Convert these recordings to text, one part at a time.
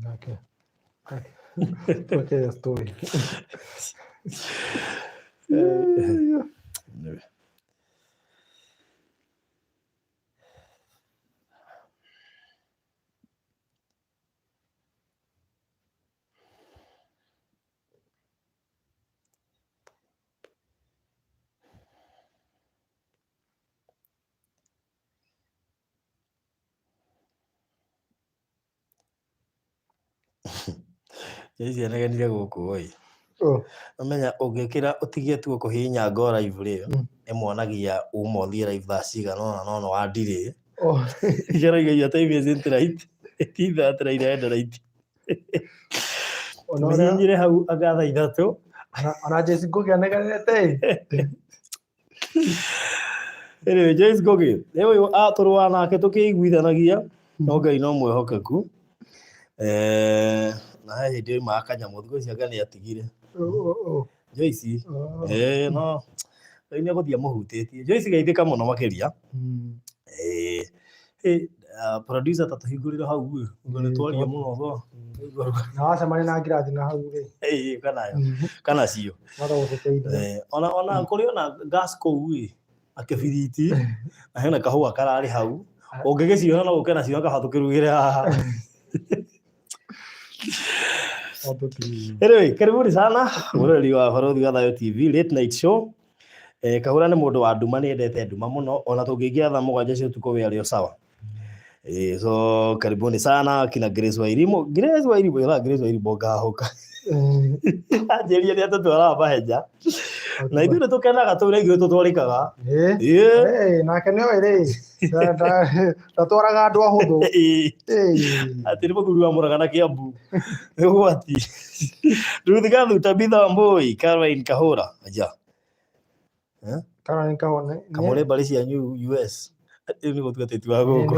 Nake. Tuweke story. Ici anegenire gũkũ ĩ. Oh. Ũmenya ũngĩkĩra ũtigie tu kũhihinya go live rĩ, ĩmwonagia uma ũthiĩ live thaa cigana ũna no nĩ wa delay. Oh. Ĩroiga your time isn't right. It is that right and right. Ona ũrĩa Mĩhihinyire hau anga thaa 3. Ona Jesse Ngugi anegenete ĩ. Anyway, Joyce Ngugi, nĩ ũyũ atũrũa nake tũkĩiguithanagia, no Ngai no mwĩhokeku. Eh, na he hĩndĩ oimaga kanyamũ, thikũ ici anga nĩ atigire. Oh, oh, Joyce, oh. eh, no Ngai nĩ egũthiĩ amũhutĩtie. Joyce geithĩka mũno makĩria. Eh, eh, ah, producer ta tũhingũrĩre hau ĩ, ũguo nĩ twaria mũno tho. Na wacemania na ngirathi na hau rĩ. Eh, kana kana cio. Wahota gũtũteithia. Eh, ona kũrĩ ona gas kũu ĩ, na kĩbiriti, na hena kahũa kararĩ hau. Ũngĩgĩciona no ũke nacio kaba tũkĩrugĩre haha. Anyway, karibuni sana mũroreri wa Barũthi wa Thayũ TV Late Night Show. Eh, Kahũra nĩ mũndũ wa nduma, nĩ endete nduma mũno, ona tũngĩingĩra thaa 7 cia ũtukũ we arĩ o sawa. Eh, so karibuni sana kina Grace Wairimu. Grace Wairimu, ĩra Grace Wairimu ngahũka. Anjĩria nĩ atũtwaraga mahenya. Na ithuĩ nĩ tũkenaga tũu na ithuĩ tũtwarĩkaga. Eh. Ĩĩ. Eh, nake nĩ oĩ rĩ. Ndatwaraga andũ ahũthũ. Ĩĩ. Atĩ nĩ mũthuri wa Mũrang'a na Kĩambu. Nĩ ũgwati. Ruth Gathu, Tabitha Wambui, Caroline Kahũra. Aja. Eh? Caroline Kahũra. Kamũrĩ mbarĩ cianyu US. Rĩu nĩ gũtua tĩti wa gũkũ.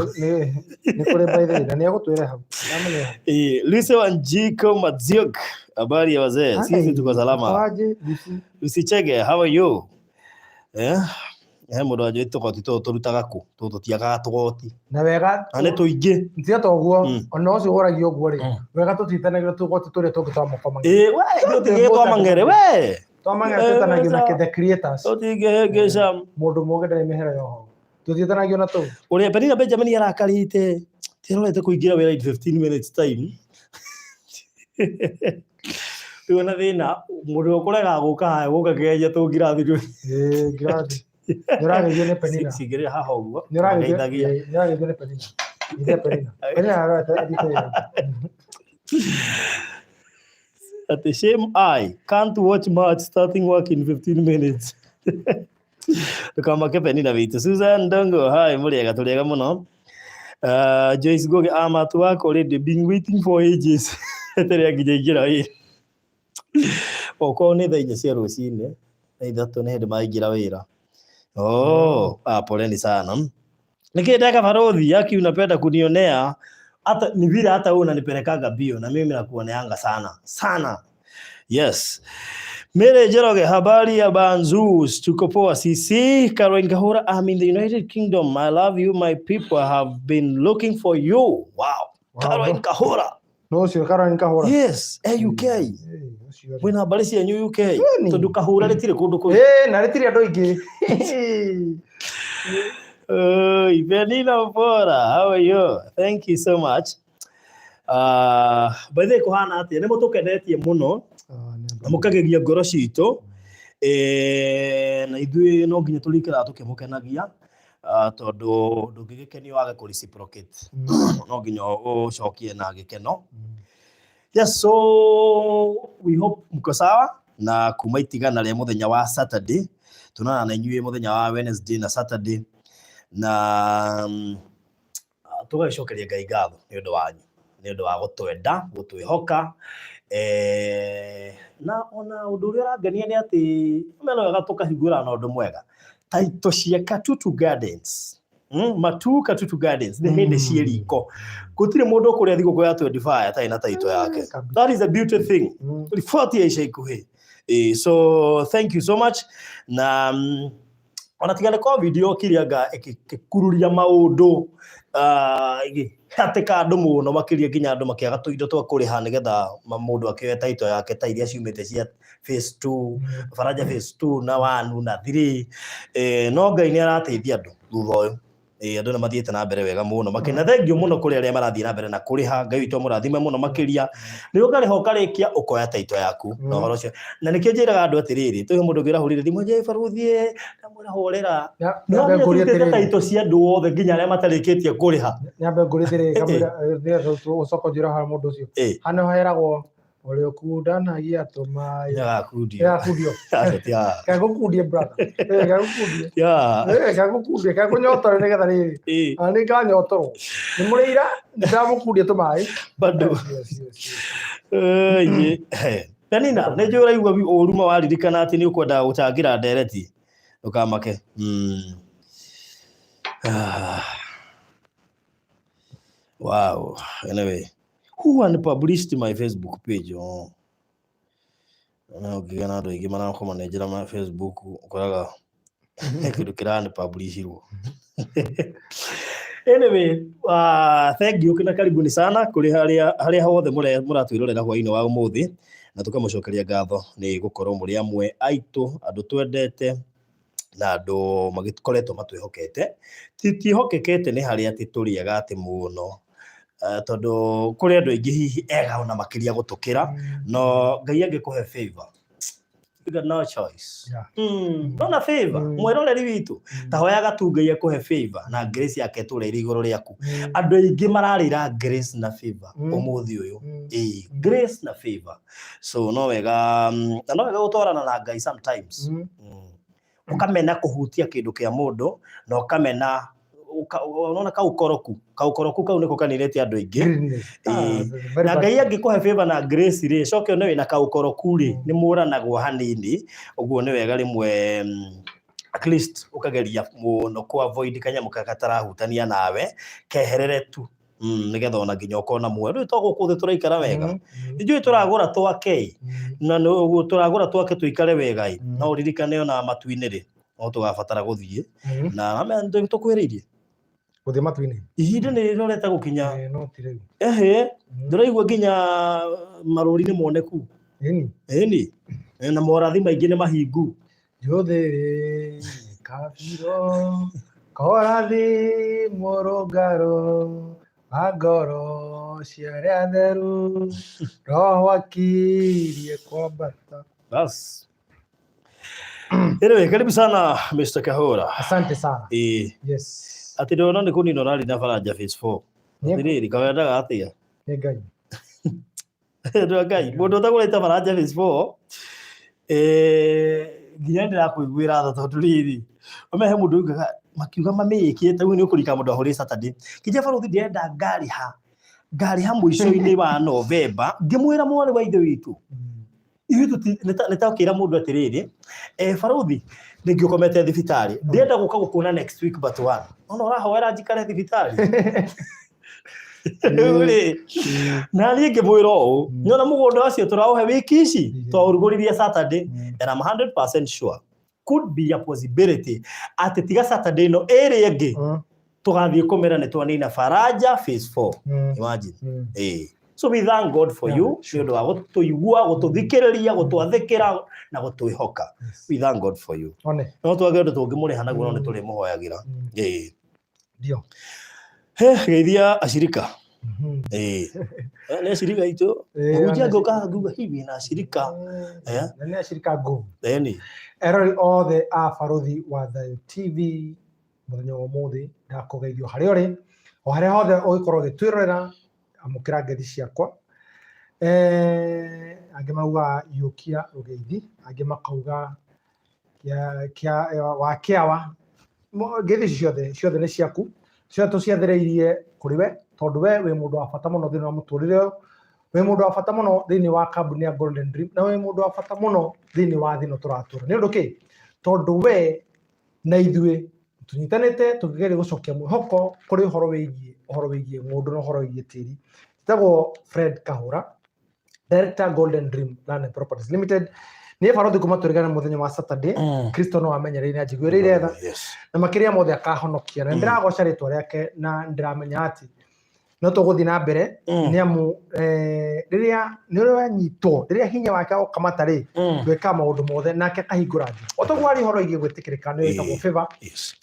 Nĩ kũrĩ by the way, na nĩ egũtwĩra hau. Ndamũneha. Eh, Lucy Wanjiko Madziok, habari ya wazee? Sisi tuko salama. Waje, Lucy. Lucy Chege, how are you? Eh, he mũndũ wanjũĩ tũgoti tũtũ tũrutaga kũ? Tũtũ tiagaga tũgoti. Na wega Na nĩ tũingĩ. Tiga ta ũguo, ona ũcio ũragia ũguo rĩ, wega tũtitanagĩra tũgoti tũrĩa tũngĩ twa moko mangĩ. Eh, we, ithuĩ tũtigĩtwa mang'ere, we. Twa mang'ere twĩtanagio na the creators. Tũtingĩhĩngĩca. Mũndũ mũũgĩ ndarĩ mĩhera ya ũhoro. Tũtiĩtanagio na tũu. Ũrĩa Penina Benjamin arakarĩte, tirorete kũingĩra wĩra in 15 minutes time. Rĩu ona thĩna, mũndũ ũrĩa ũkũregaga gũka haha gũka kĩgeria tũngirathi rĩu. Ĩĩ, ngirathi. Nĩ ũrageithio nĩ Penina. Cingĩrĩra haha ũguo, Nĩ ũrageithio mageithagia. ĩĩ, nĩ ũrageithio nĩ Penina. Geithia Penina. Penina arorete athiĩte wĩra. At shame I can't watch much starting work in 15 minutes. Ndũkamake Penina witũ. Susan Ndongo, hi, mũrĩega, tũrĩega mũno. Joyce Ngugi, I'm at work already, been waiting for ages. Eterera nginya ingĩra wĩra. Okorwo nĩ thaa 4 cia rũcinĩ, thaa 3 nĩ hĩndĩ maraingĩra wĩra. Oh, ah, poleni sana. Nĩkĩ ndeka barothi yaki unapenda kunionea hata ni vile hata wewe unanipelekaga bio na mimi nakuoneanga sana sana. Yes. Mary Njoroge, habari ya Banzus, tuko poa sisi. Caroline Kahura, I'm in the United Kingdom. I love you my people. I have been looking for you. Wow. Wow. Caroline Kahura. No ũcio Caroline Kahũra. Yes, UK. Ĩĩ, ũcio rĩ. Mwĩna mbarĩ cianyu UK. Ĩni. Tondũ Kahũra rĩtirĩ kũndũ kũu. Ĩĩ, na rĩtirĩ andũ aingĩ. Oi, Penina Bora, how are you? Thank you so much. By the way, kũhana atĩa? Nĩ mũtũkenetie mũno Ah, nĩ na mũkagegia ngoro citũ. Eh, na ithuĩ no nginya tũrĩikaraga tũkĩmũkenagia ah, tondũ ndũngĩgĩkenio wage kũ reciprocate. No nginya ũcokie na gĩkeno. Yes, so we hope mko sawa na kuma itigana rĩa mũthenya wa Saturday tunana na inyuĩ mũthenya wa Wednesday na Saturday na tũgagĩcokeria Ngai ngatho nĩ ũndũ wanyu nĩ ũndũ wa gũtwenda gũtwĩhoka eh, na ona ũndũ ũrĩa ũrangenia nĩ atĩ mena wega tũkahingũra na ũndũ mwega taito cia Katutu Gardens. Matu Katutu Gardens nĩ hĩndĩ ciĩ riko gũtirĩ mũndũ ũkũrĩa thigũkũ ya 25 atarĩ na taito yake. Kabisa. That is a beauty thing. Riboti ya ica ikuhĩ. Eh, so thank you so much na ona tiga nĩ covid yokire anga ĩkĩkururia maũndũ ah, Hatĩka andũ mũno makĩria nginya andũ makĩaga tũindo twa kũrĩha nĩgetha mũndũ akĩoe title yake ta iria ciumĩte cia phase 2, Faraja phase 2 na 1 na 3. No Ngai nĩ arateithia andũ thutha ũyũ. Andũ nĩ mathiĩte na mbere wega mũno makĩria, na thengiũ mũno kũrĩ arĩa marathiĩ na mbere na kũrĩha. Ngai witũ amũrathime mũno makĩria. Nĩ ũkarĩha ũkarĩkia ũkoya title yaku na ũhoro ũcio. Na nĩkĩo njĩraga andũ atĩrĩrĩ, twĩ mũndũ ũngĩ ũrahũrire thimũ, "Njĩĩ barũthi ĩ," ndamwĩra horera. Nyambe ngũrie Nĩwamenya atĩrĩrĩ. title cia andũ othe nginya arĩa matarĩkĩtie kũrĩha. Nyambe ngũrie atĩrĩrĩ, kamũira ũcoka ũnjĩre haha mũndũ ũcio. Hano heragwo ũrĩa ũkundanagia tũmaĩ. Nĩagakundio. Nĩagakundio. Aca ti haha. Kegũkundie brother. Kegũkundie. Ti haha. Kegũkundie, kegũnyotore nĩgetha rĩrĩ. Ona nĩ nganyotorwo. Nĩ mũrĩ ira nĩ ndamũkundia tũmaĩ. Bado. Yes. Ĩĩ. Penina, nĩ njũĩ ũraigua ũru ma waririkana atĩ nĩ ũkwendaga gũcangĩra ndereti. Ndũkamake. Ah. Wow. Anyway, who unpublished my Facebook page? Oh. Na ũngĩgĩa na andũ aingĩ marakũmanenjera ma Facebook ũkoraga kĩndũ kĩrani-publishirwo. Anyway, thank you na karibuni sana kũrĩ harĩa harĩa hothe mũratwĩrorera hwainĩ wa ũmũthĩ, na tũkamũcokeria ngatho nĩ gũkorwo mũrĩ amwe aitũ, andũ twendete na andũ magĩkoretwo matwĩhokete. Titiĩhokekete nĩ harĩa atĩ tũrĩ ega atĩ mũno, tondũ kũrĩ andũ aingĩ hihi ega ona makĩria gũtũkĩra, no Ngai angĩkũhe favor, you got no choice. Ndona favor, mwĩroreri witũ, ta hoyaga tu Ngai akũhe favor na grace yake ĩtũre ĩrĩ igũrũ rĩaku. Andũ aingĩ mararĩra grace na favor ũmũthĩ ũyũ. Grace na favor. So no wega, na no wega gũtwarana na Ngai sometimes. Ũkamena kũhutia kĩndũ kĩa mũndũ na ũkamena ũrona kaũkoroku, kaũkoroku kau nĩko kaninĩte andũ aingĩ. Greenness. Very Na bad. Ngai angĩkũhe favor na grace rĩ, coke one wĩna kaũkoroku rĩ, nĩ mũranagwo hanini. Ũguo nĩ wega rĩmwe, at least ũkageria mũno kũ avoid kanyamũ karĩa gatarahutania nawe, keherere tu. Nĩgetha ona nginya ũkona muoyo. Rĩu to gũkũ thĩ tũraikara wega. Ithuĩ tũragũra twake, na nĩ ũguo tũragũra twake tũikare wega ĩ. No ũririkane ona matu-inĩ rĩ, no tũgabatara gũthiĩ. Na tũkwĩrĩirie. Gũthiĩ matu-inĩ. Ihinda nĩ rĩrorete gũkinya. No ti rĩu. Ehe, ndũraigua nginya marũri nĩ moneku. Ĩni. Ĩni. Na morathi maingĩ nĩ mahingu. Njũthĩrĩ kabiro korathi mũrũngarũ wa ngoro cia arĩa atheru, Roho akirie kwambata. Bas. Anyway, karibu sana Mr. Kahora. Asante sana. Yes. Atĩ ndona nĩ kũnina ũrarĩ na Faraja phase 4. Atĩrĩrĩ, kawendaga atĩa? Nĩ Ngai. Andũ a Ngai, mũndũ ũtagũrĩte Faraja phase 4, nginya ndĩrakũiguĩra tha tondũ rĩrĩ, ũmenye he mũndũ ugaga makiuga mamĩĩkĩte rĩu nĩ ũkũrika mũndũ ahũrĩ Saturday. Kĩnja barũthi ndĩrenda ngarĩha mũico-inĩ wa November, ngĩmwĩra mwarĩ wa ithe witũ. Ithuĩ nĩ ta ũkĩra mũndũ atĩrĩrĩ, barũthi rĩngĩ ũkomete thibitarĩ, ndĩrenda gũka gũkuona next week but one. Ona ũrahoera njikare thibitarĩ. Rĩu rĩ, na niĩ ngĩmwĩra ũũ, nĩona mũgũnda ũcio tũraũhe wiki ici, twaũrugũririe Saturday, and I'm 100% sure could be a possibility atĩ tiga Saturday ĩno ĩrĩa ĩngĩ tũgathiĩ kũmĩra nĩ twanina Faraja phase 4. Imagine. So we thank God for you nĩ ũndũ wa gũtũigua, gũtũthikĩrĩria, gũtwathĩkĩra na gũtwĩhoka. We thank God for you. One. No twage ũndũ tũngĩmũrĩha naguo, no nĩ tũrĩmũhoyagĩra. Ndio. He, geithia acirika. Nĩ acirika aitũ. Mũhunjia ngũka nguga hihi na acirika. Na nĩ acirika nguvu. Ĩni. Erori othe a Barũthi wa Thayũ TV mũthenya wa ũmũthĩ ndakũgeithio harĩa ũrĩ, o harĩa hothe ũgĩkorwo ũgĩtwĩrorera, amũkĩra ngeithi ciakwa. Angĩ mauga yũkia rũgeithi, angĩ makauga wa kĩawa. Ngeithi ici ciothe nĩ ciaku, ciothe tũciathĩrĩirie kũrĩ we, tondũ we wĩ mũndũ wa bata mũno thĩinĩ wa mũtũrĩre ũyũ, wĩ mũndũ wa bata mũno thĩinĩ wa kambuni ya Golden Dream, na wĩ mũndũ wa bata mũno thĩinĩ wa thĩ ĩno tũratũra. Nĩ ũndũ kĩ? Tondũ we na ithuĩ tũnyitanĩte tũkĩgeria gũcokia mwĩhoko kũrĩ ũhoro wĩgiĩ ng'ũndũ na ũhoro wĩgiĩ tĩri. Njĩtagwo Fred Kahũra, Director Golden Dream Land and Properties Limited. Niĩ barũthi kuma tũrigana mũthenya wa Saturday, Kristo no amenyereire na njiguĩrĩire tha. Na makĩria mothe akahonokia. Na ndĩragoca rĩtwa rĩake na ndĩramenya atĩ No tũgũthiĩ na mbere nĩ amu rĩrĩa nĩ ũrĩa wanyitwo, rĩrĩa hinya wake ũkamata rĩ, ndwĩkaga maũndũ mothe nake akahingũra njĩra. O toguo arĩ ũhoro wĩgiĩ gwĩtĩkĩrĩka nĩ wĩtagwo favor.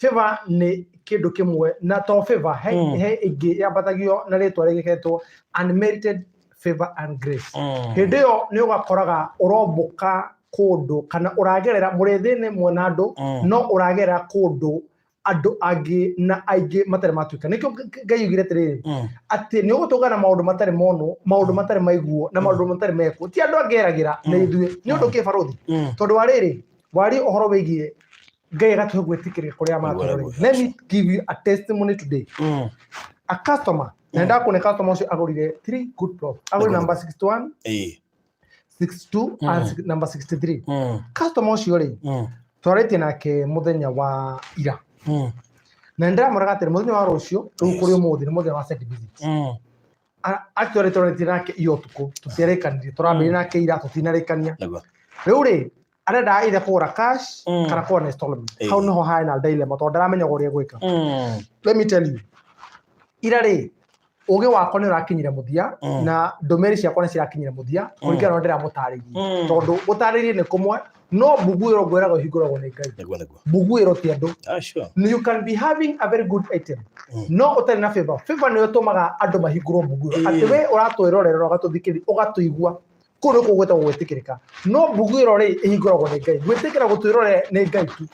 Favor nĩ kĩndũ kĩmwe na to favor, he, he ĩngĩ yambatagio na rĩtwa rĩgĩketwo unmerited favor and grace. Hĩndĩ ĩyo nĩ ũgakoraga ũrombũka kũndũ kana ũragerera mũrĩthĩ-inĩ mwena andũ, no ũragerera kũndũ andũ angĩ na aingĩ matarĩ matuĩka. Nĩkĩo Ngai oigire atĩrĩrĩ, atĩ nĩ ũgũtũngana na maũndũ matarĩ monwo, maũndũ matarĩ maiguo, na maũndũ matarĩ mekwo. Ti andũ angĩ eragĩra, nĩ ithuĩ. Nĩ ũndũ kĩ, barũthi? Tondũ wa rĩrĩ, warie ũhoro wĩgiĩ Ngai agatũhe gwĩtĩkĩrĩka kũrĩa matũrorire. Let me give you a testimony today. A customer, na ndakũne customer ũcio agũrire three good plots. Agũrire number 61, 62 and number 63. Customer ũcio rĩ, twarĩtie nake mũthenya wa ira. Na nĩndĩramwĩraga atĩrĩ, mũthenya wa rũciũ, rĩu kũrĩ ũmũthĩ nĩ mũthenya wa site visit. Actually twarĩtie nake iyo ũtukũ, tũtiarĩkanirie, tũrambĩrĩria nake ira, tũtinarĩkania. Rĩu rĩ, arenda either kũgũra cash kana kũgũra na installment. Hau nĩho harĩ na dilemma tondũ ndaramenya ũrĩa gwĩka. Let me tell you, ira rĩ, ũgĩ wakwa nĩ ũrakinyire mũthia na ndũmĩrĩri ciakwa nĩ cirakinyire mũthia kũringana na ũrĩa ndĩramũtarĩirie. Tondũ gũtarĩria nĩ kũmwe, no mbuguĩro ngwĩraga ũhingũragwo nĩ Ngai. Nĩguo nĩguo. Mbuguĩro ti andũ. Ah, sure. You can be having a very good item no ũtarĩ na favor. Favor nĩyo ĩtũmaga andũ mahingũrwo mbuguĩro. Atĩ we ũratwĩrorera, ũgatũthikĩrĩria, ũgatũigua, kũu nĩkuo gwĩtagwo gwĩtĩkĩrĩka. No mbuguĩro rĩ, ĩhingũragwo nĩ Ngai. Gwĩtĩkĩra gũtwĩrorera nĩ Ngai tu.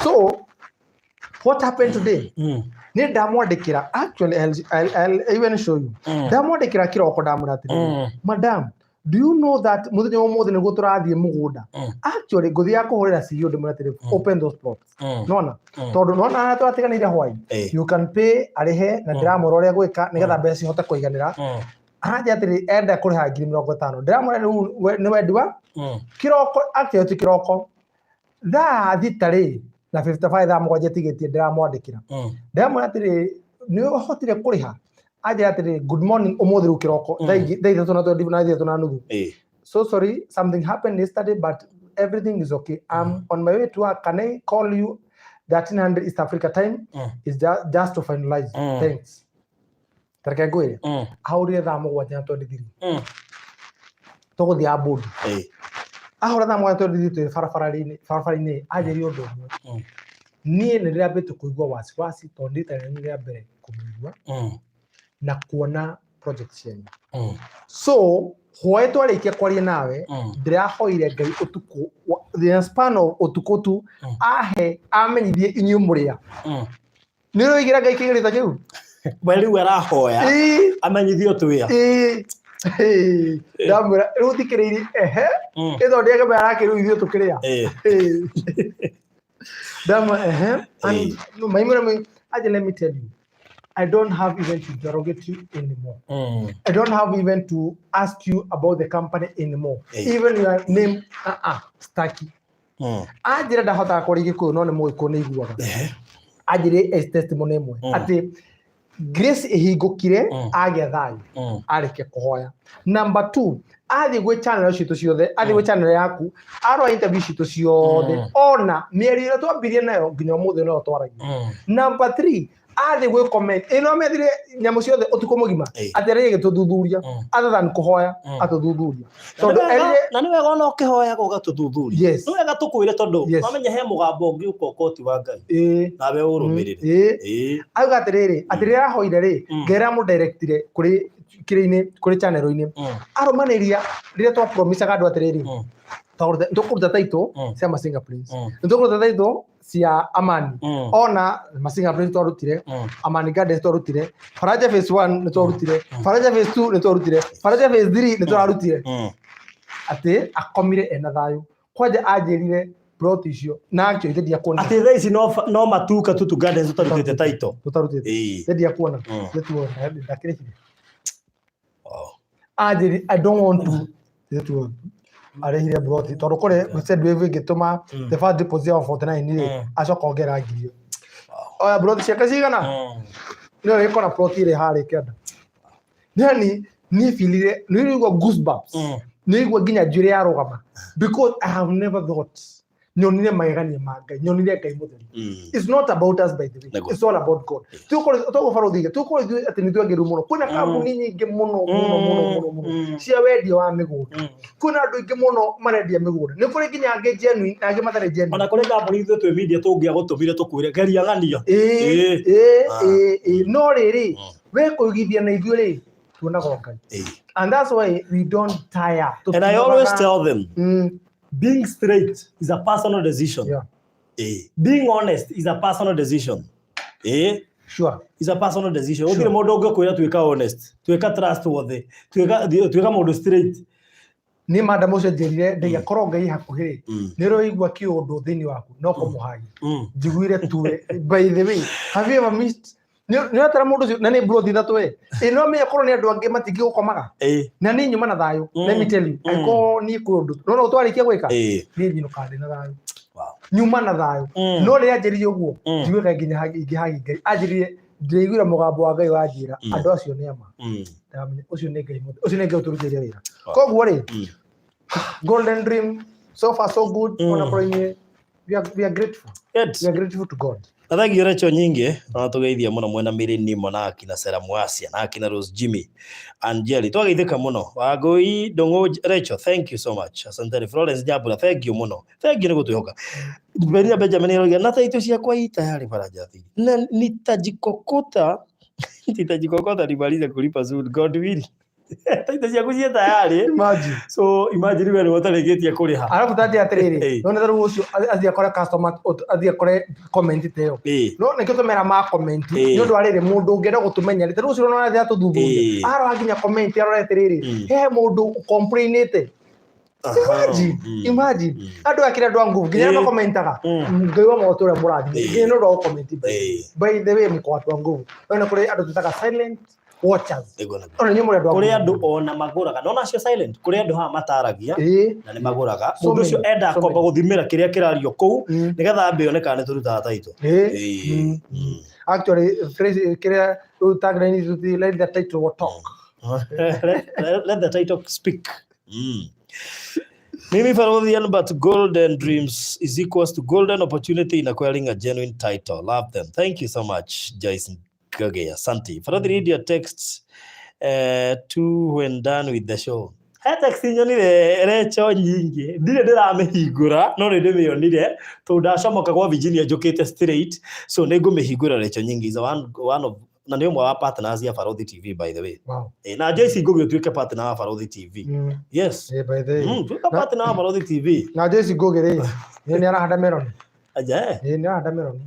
So what happened today, nĩ ndamwandĩkĩra, actually I'll even show you. Ndamwandĩkĩra kĩroko, ndamwĩra atĩrĩrĩ, "Madam, do you know that mũthenya wa ũmũthĩ nĩguo tũrathiĩ mũgũnda?" Actually ngũthiaga kũhũrĩra CEO ndĩmwĩre atĩrĩ, "Open those plots." Nona tondũ nona harĩa tũratiganĩire hwaĩ, you can pay, arĩhe, na ndĩramwĩra ũrĩa gwĩka nĩgetha mbeca cihote kũiganĩra. Aranjĩra atĩrĩ, enda kũrĩha 50,000. Ndĩramwĩra rĩu nĩ wendi wa kĩroko, actually ti kĩroko, thaa 6 rĩ na 55, thaa 7 ĩtigĩtie, ndĩramwandĩkĩra. Ndĩramwĩra atĩrĩ, "Nĩ ũhotire kũrĩha?" Anjĩra atĩrĩ, "Good morning," ũmũthĩ rĩu kĩroko thaa 3 na 20 na 3:30. "So sorry, something happened yesterday, but everything is okay. I'm on my way to work. Can I call you 1300 East Africa time? Is just to finalize. Thanks." Tareke ngwĩre, ahũrire thaa 7 na 23. Tũgũthiĩ Abudu. Ahũra thaa 7 23 twĩ barabara-inĩ barabara-inĩ, anjĩrie ũndũ ũmwe. "Niĩ nĩ ndĩrambĩte kũigua wasiwasi tondũ nĩ rita rĩanyu rĩa mbere kũmĩigua na kuona project cianyu. So hwaĩ twarĩkia kwaria nawe, ndĩrahoire Ngai ũtukũ the span of ũtukũ tu ahe amenyithie inyuĩ mũrĩa." Nĩ ũrĩigĩra Ngai kĩgerio ta kĩu? We rĩu arahoya amenyithio twĩa. Ĩĩ. Ndamwĩra rĩu thikĩrĩirie ehe. Ĩthondeke arakĩrĩu ithuĩ tũkĩrĩa. Ndamwĩra ehe. And maimwĩra aje, "Let me tell you, I don't have even to interrogate you anymore. I don't have even to ask you about the company anymore. Even your name, staki." Anjĩra ndahotaga kwaria Gĩkũyũ no nĩ Mũgĩkũyũ nĩ iguaga. Anjĩrĩ as testimony ĩmwe atĩ grace ĩhingũkire, agĩa thayũ arĩkia kũhoya. Number two, athiĩ gwĩ channel citũ ciothe, athiĩ gwĩ channel yaku, arora interview citũ ciothe, ona mĩario ĩrĩa twambirie nayo nginya ũmũthĩ no twaragia. Number three, athiĩ gwĩ comment ĩno amethire nyamũ ciothe ũtukũ mũgima, atĩ arĩa ĩgĩtũthuthuria, other than kũhoya, atũthuthuria tondũ erire. Na nĩ wega ona ũkĩhoyaga ũgatũthuthuria. Yes. Nĩ wega tũkwĩre tondũ wamenya he mũgambo ũngĩ ũka ũkoti wa Ngai nawe ũrũmĩrĩre. Auga atĩrĩrĩ, atĩ rĩrĩa ahoire rĩ, Ngai aramũdirectire kũrĩ kĩrĩ-inĩ, kũrĩ channel-inĩ, arũmanĩria rĩrĩa twapromisaga andũ atĩrĩrĩ, tũkũruta title cia Masinga Prince, nĩtũkũruta title cia Amani. Ona Masinga Prince twarutire, Amani Gardens twarutire, Faraja phase 1 nĩtwarutire, Faraja phase 2 nĩtwarutire, Faraja phase 3 nĩtũrarutire. Atĩ akomire ena thayũ kwanja, anjĩrire plot icio na actually ndendia kuona. Atĩ thaa ici no matuka Tutu Gardens ũtarutĩte title. Tũtarutĩte. Ndendia kuona. Nĩtuona ndakĩrĩhire. Anjĩri, "I don't want to," nĩtuona arĩhire plot tondũ kũrĩ Sendwave ĩngĩtũma the first deposit of 49 rĩ, acoka ongerera ngiri ĩyo. Oya plot ciake cigana nĩyo ĩkona plot ĩrĩ harĩa kĩanda. Yani niĩ feelire, nĩ igua goosebumps, nĩ igua nginya njuĩrĩ yarũgama, because I have never thought Nyonire magegania ma Ngai, nyonire Ngai mũtheri. It's not about us, by the way. Nĩguo. It's all about God. Tukorwo barothi tukorwo ithuĩ atĩ nĩ twagĩrĩirwo mũno. Kwĩna kambuni nyingĩ mũno mũno mũno mũno mũno cia wendia wa mĩgũnda. Kwĩna andũ aingĩ mũno marendia mĩgũnda. Nĩ kũrĩ nginya angĩ genuine na angĩ matarĩ genuine. Ona kũrĩ kambuni ithuĩ twĩ media tũngĩagũtũmire tũkwĩre geria ng'ania. Ĩĩ, Ĩĩ. ĩĩ, Ah. ĩĩ, ĩĩ. No rĩrĩ, we kũigithia na ithuĩ rĩ, tuonaga o Ngai. And that's why we don't tire. And I always tell them, being straight is a personal decision. Being honest is a personal decision. Is a personal decision. Gũtirĩ mũndũ ũngĩkwĩra tuĩka honest, tuĩka trustworthy, tuĩka mũndũ straight. Niĩ madam ũcio njĩrire ndaiga korwo Ngai hakuhĩ rĩ, nĩ ũraigua kĩũndũ thĩinĩ waku no kũmũhagia. Njiguire tuwe. By the way, have you ever missed nĩ ũratara mũndũ ũcio na nĩ mburoti ithatũ we ĩ no amenye korwo nĩ andũ angĩ matingĩgũkomaga na niĩ nyuma na thayũ. Let me tell you, angĩkorwo niĩ kwĩ ũndũ no no twarĩkia gwĩka, niĩ nyinũkaga ndĩ na thayũ. Nyuma na thayũ. No rĩrĩa anjĩrire ũguo, njiguĩka nginya ingĩhagi Ngai anjĩrire, ndĩraiguire mũgambo wa Ngai wanjĩra andũ acio nĩ ama. Ndamenya ũcio nĩ Ngai mũtheru, ũcio nĩ Ngai ũtũrutĩire wĩra. Koguo rĩ, Golden Dream, so far so good. Ona korwo inyuĩ, we are grateful. Good. We are grateful to God. Na thengio Recho nyingĩ na tũgeithia mũno mwena Mary Nimo na akina Sera Mwasia na akina Rose Jimmy Angeli, twageithĩka mũno. Wangũi Ndũng'ũ Recho, thank you so much, asanteni. Florence Nyambura, thank you mũno, thank you nĩ gũtwĩhoka. Beria Benjamin aroiga na taitũ ciakwa ii tayari Baranja thiri na nitajikokota nitajikokota nimalize kulipa soon, God will. Taitũ ciaku ciĩ tayari. Imagine. So imagine we nĩwe ũtarĩkĩtie kũrĩha. Arabu tati atĩrĩrĩ, no nĩ tarĩu ũcio athiĩ akore customer, athiĩ akore comment ta ĩyo. No nĩkĩo tũmera ma comment. Nĩ ũndũ wa rĩrĩ, mũndũ ũngĩenda gũtũmenya rĩ, tarĩu ũcio no athiĩ atũthuthurie. Arora nginya comment arore atĩrĩrĩ, he mũndũ complainĩte. Imagine, imagine. Andũ akĩrĩ andũ a nguvu, nginya arĩa makomentaga. Ngai wa magoto ũrĩa mũrathime. Nginya nĩ ũndũ wa gũcomment. By the way, mũko andũ a nguvu. No nĩ kũrĩ andũ twĩtaga silent watchers. Nĩguo, nĩguo. Ona inyuĩ mũrĩ andũ a Kũrĩ nguvu. andũ ona magũraga no nacio silent, kũrĩ andũ haha mataragia na nĩ magũraga. So Mũndũ ũcio many, enda so kwamba many. gũthimĩra kĩrĩa kĩrario kũu nĩgetha ambe one kana nĩ tũrutaga taitũ. Actually, phrase kĩrĩa rĩu tagline itũ ti "Let the title talk". Let the title speak. Mimi Farothian, but Golden Dreams is equals to golden opportunity in acquiring a genuine title. Love them. Thank you so much, Joyce Gage. Asante. Farothi, read your texts to when done with the show. He text nyonire Recho nyingĩ, ndirĩ ndĩramĩhingũra no nĩ ndĩmĩonire tondũ ndacomoka gwa Virginia njũkĩte straight, so nĩ ngũmĩhingũra. Recho nyingĩ is one of na nĩ ũmwe wa partners ya Farothi TV, by the way. Na Joyce Ngugi, ũtuĩke partner wa Farothi TV. Yes. By the way. Tuĩka partner wa Farothi TV. Na Joyce Ngugi rĩ, nĩ arahanda meroni. Aja eh? Nĩ arahanda meroni.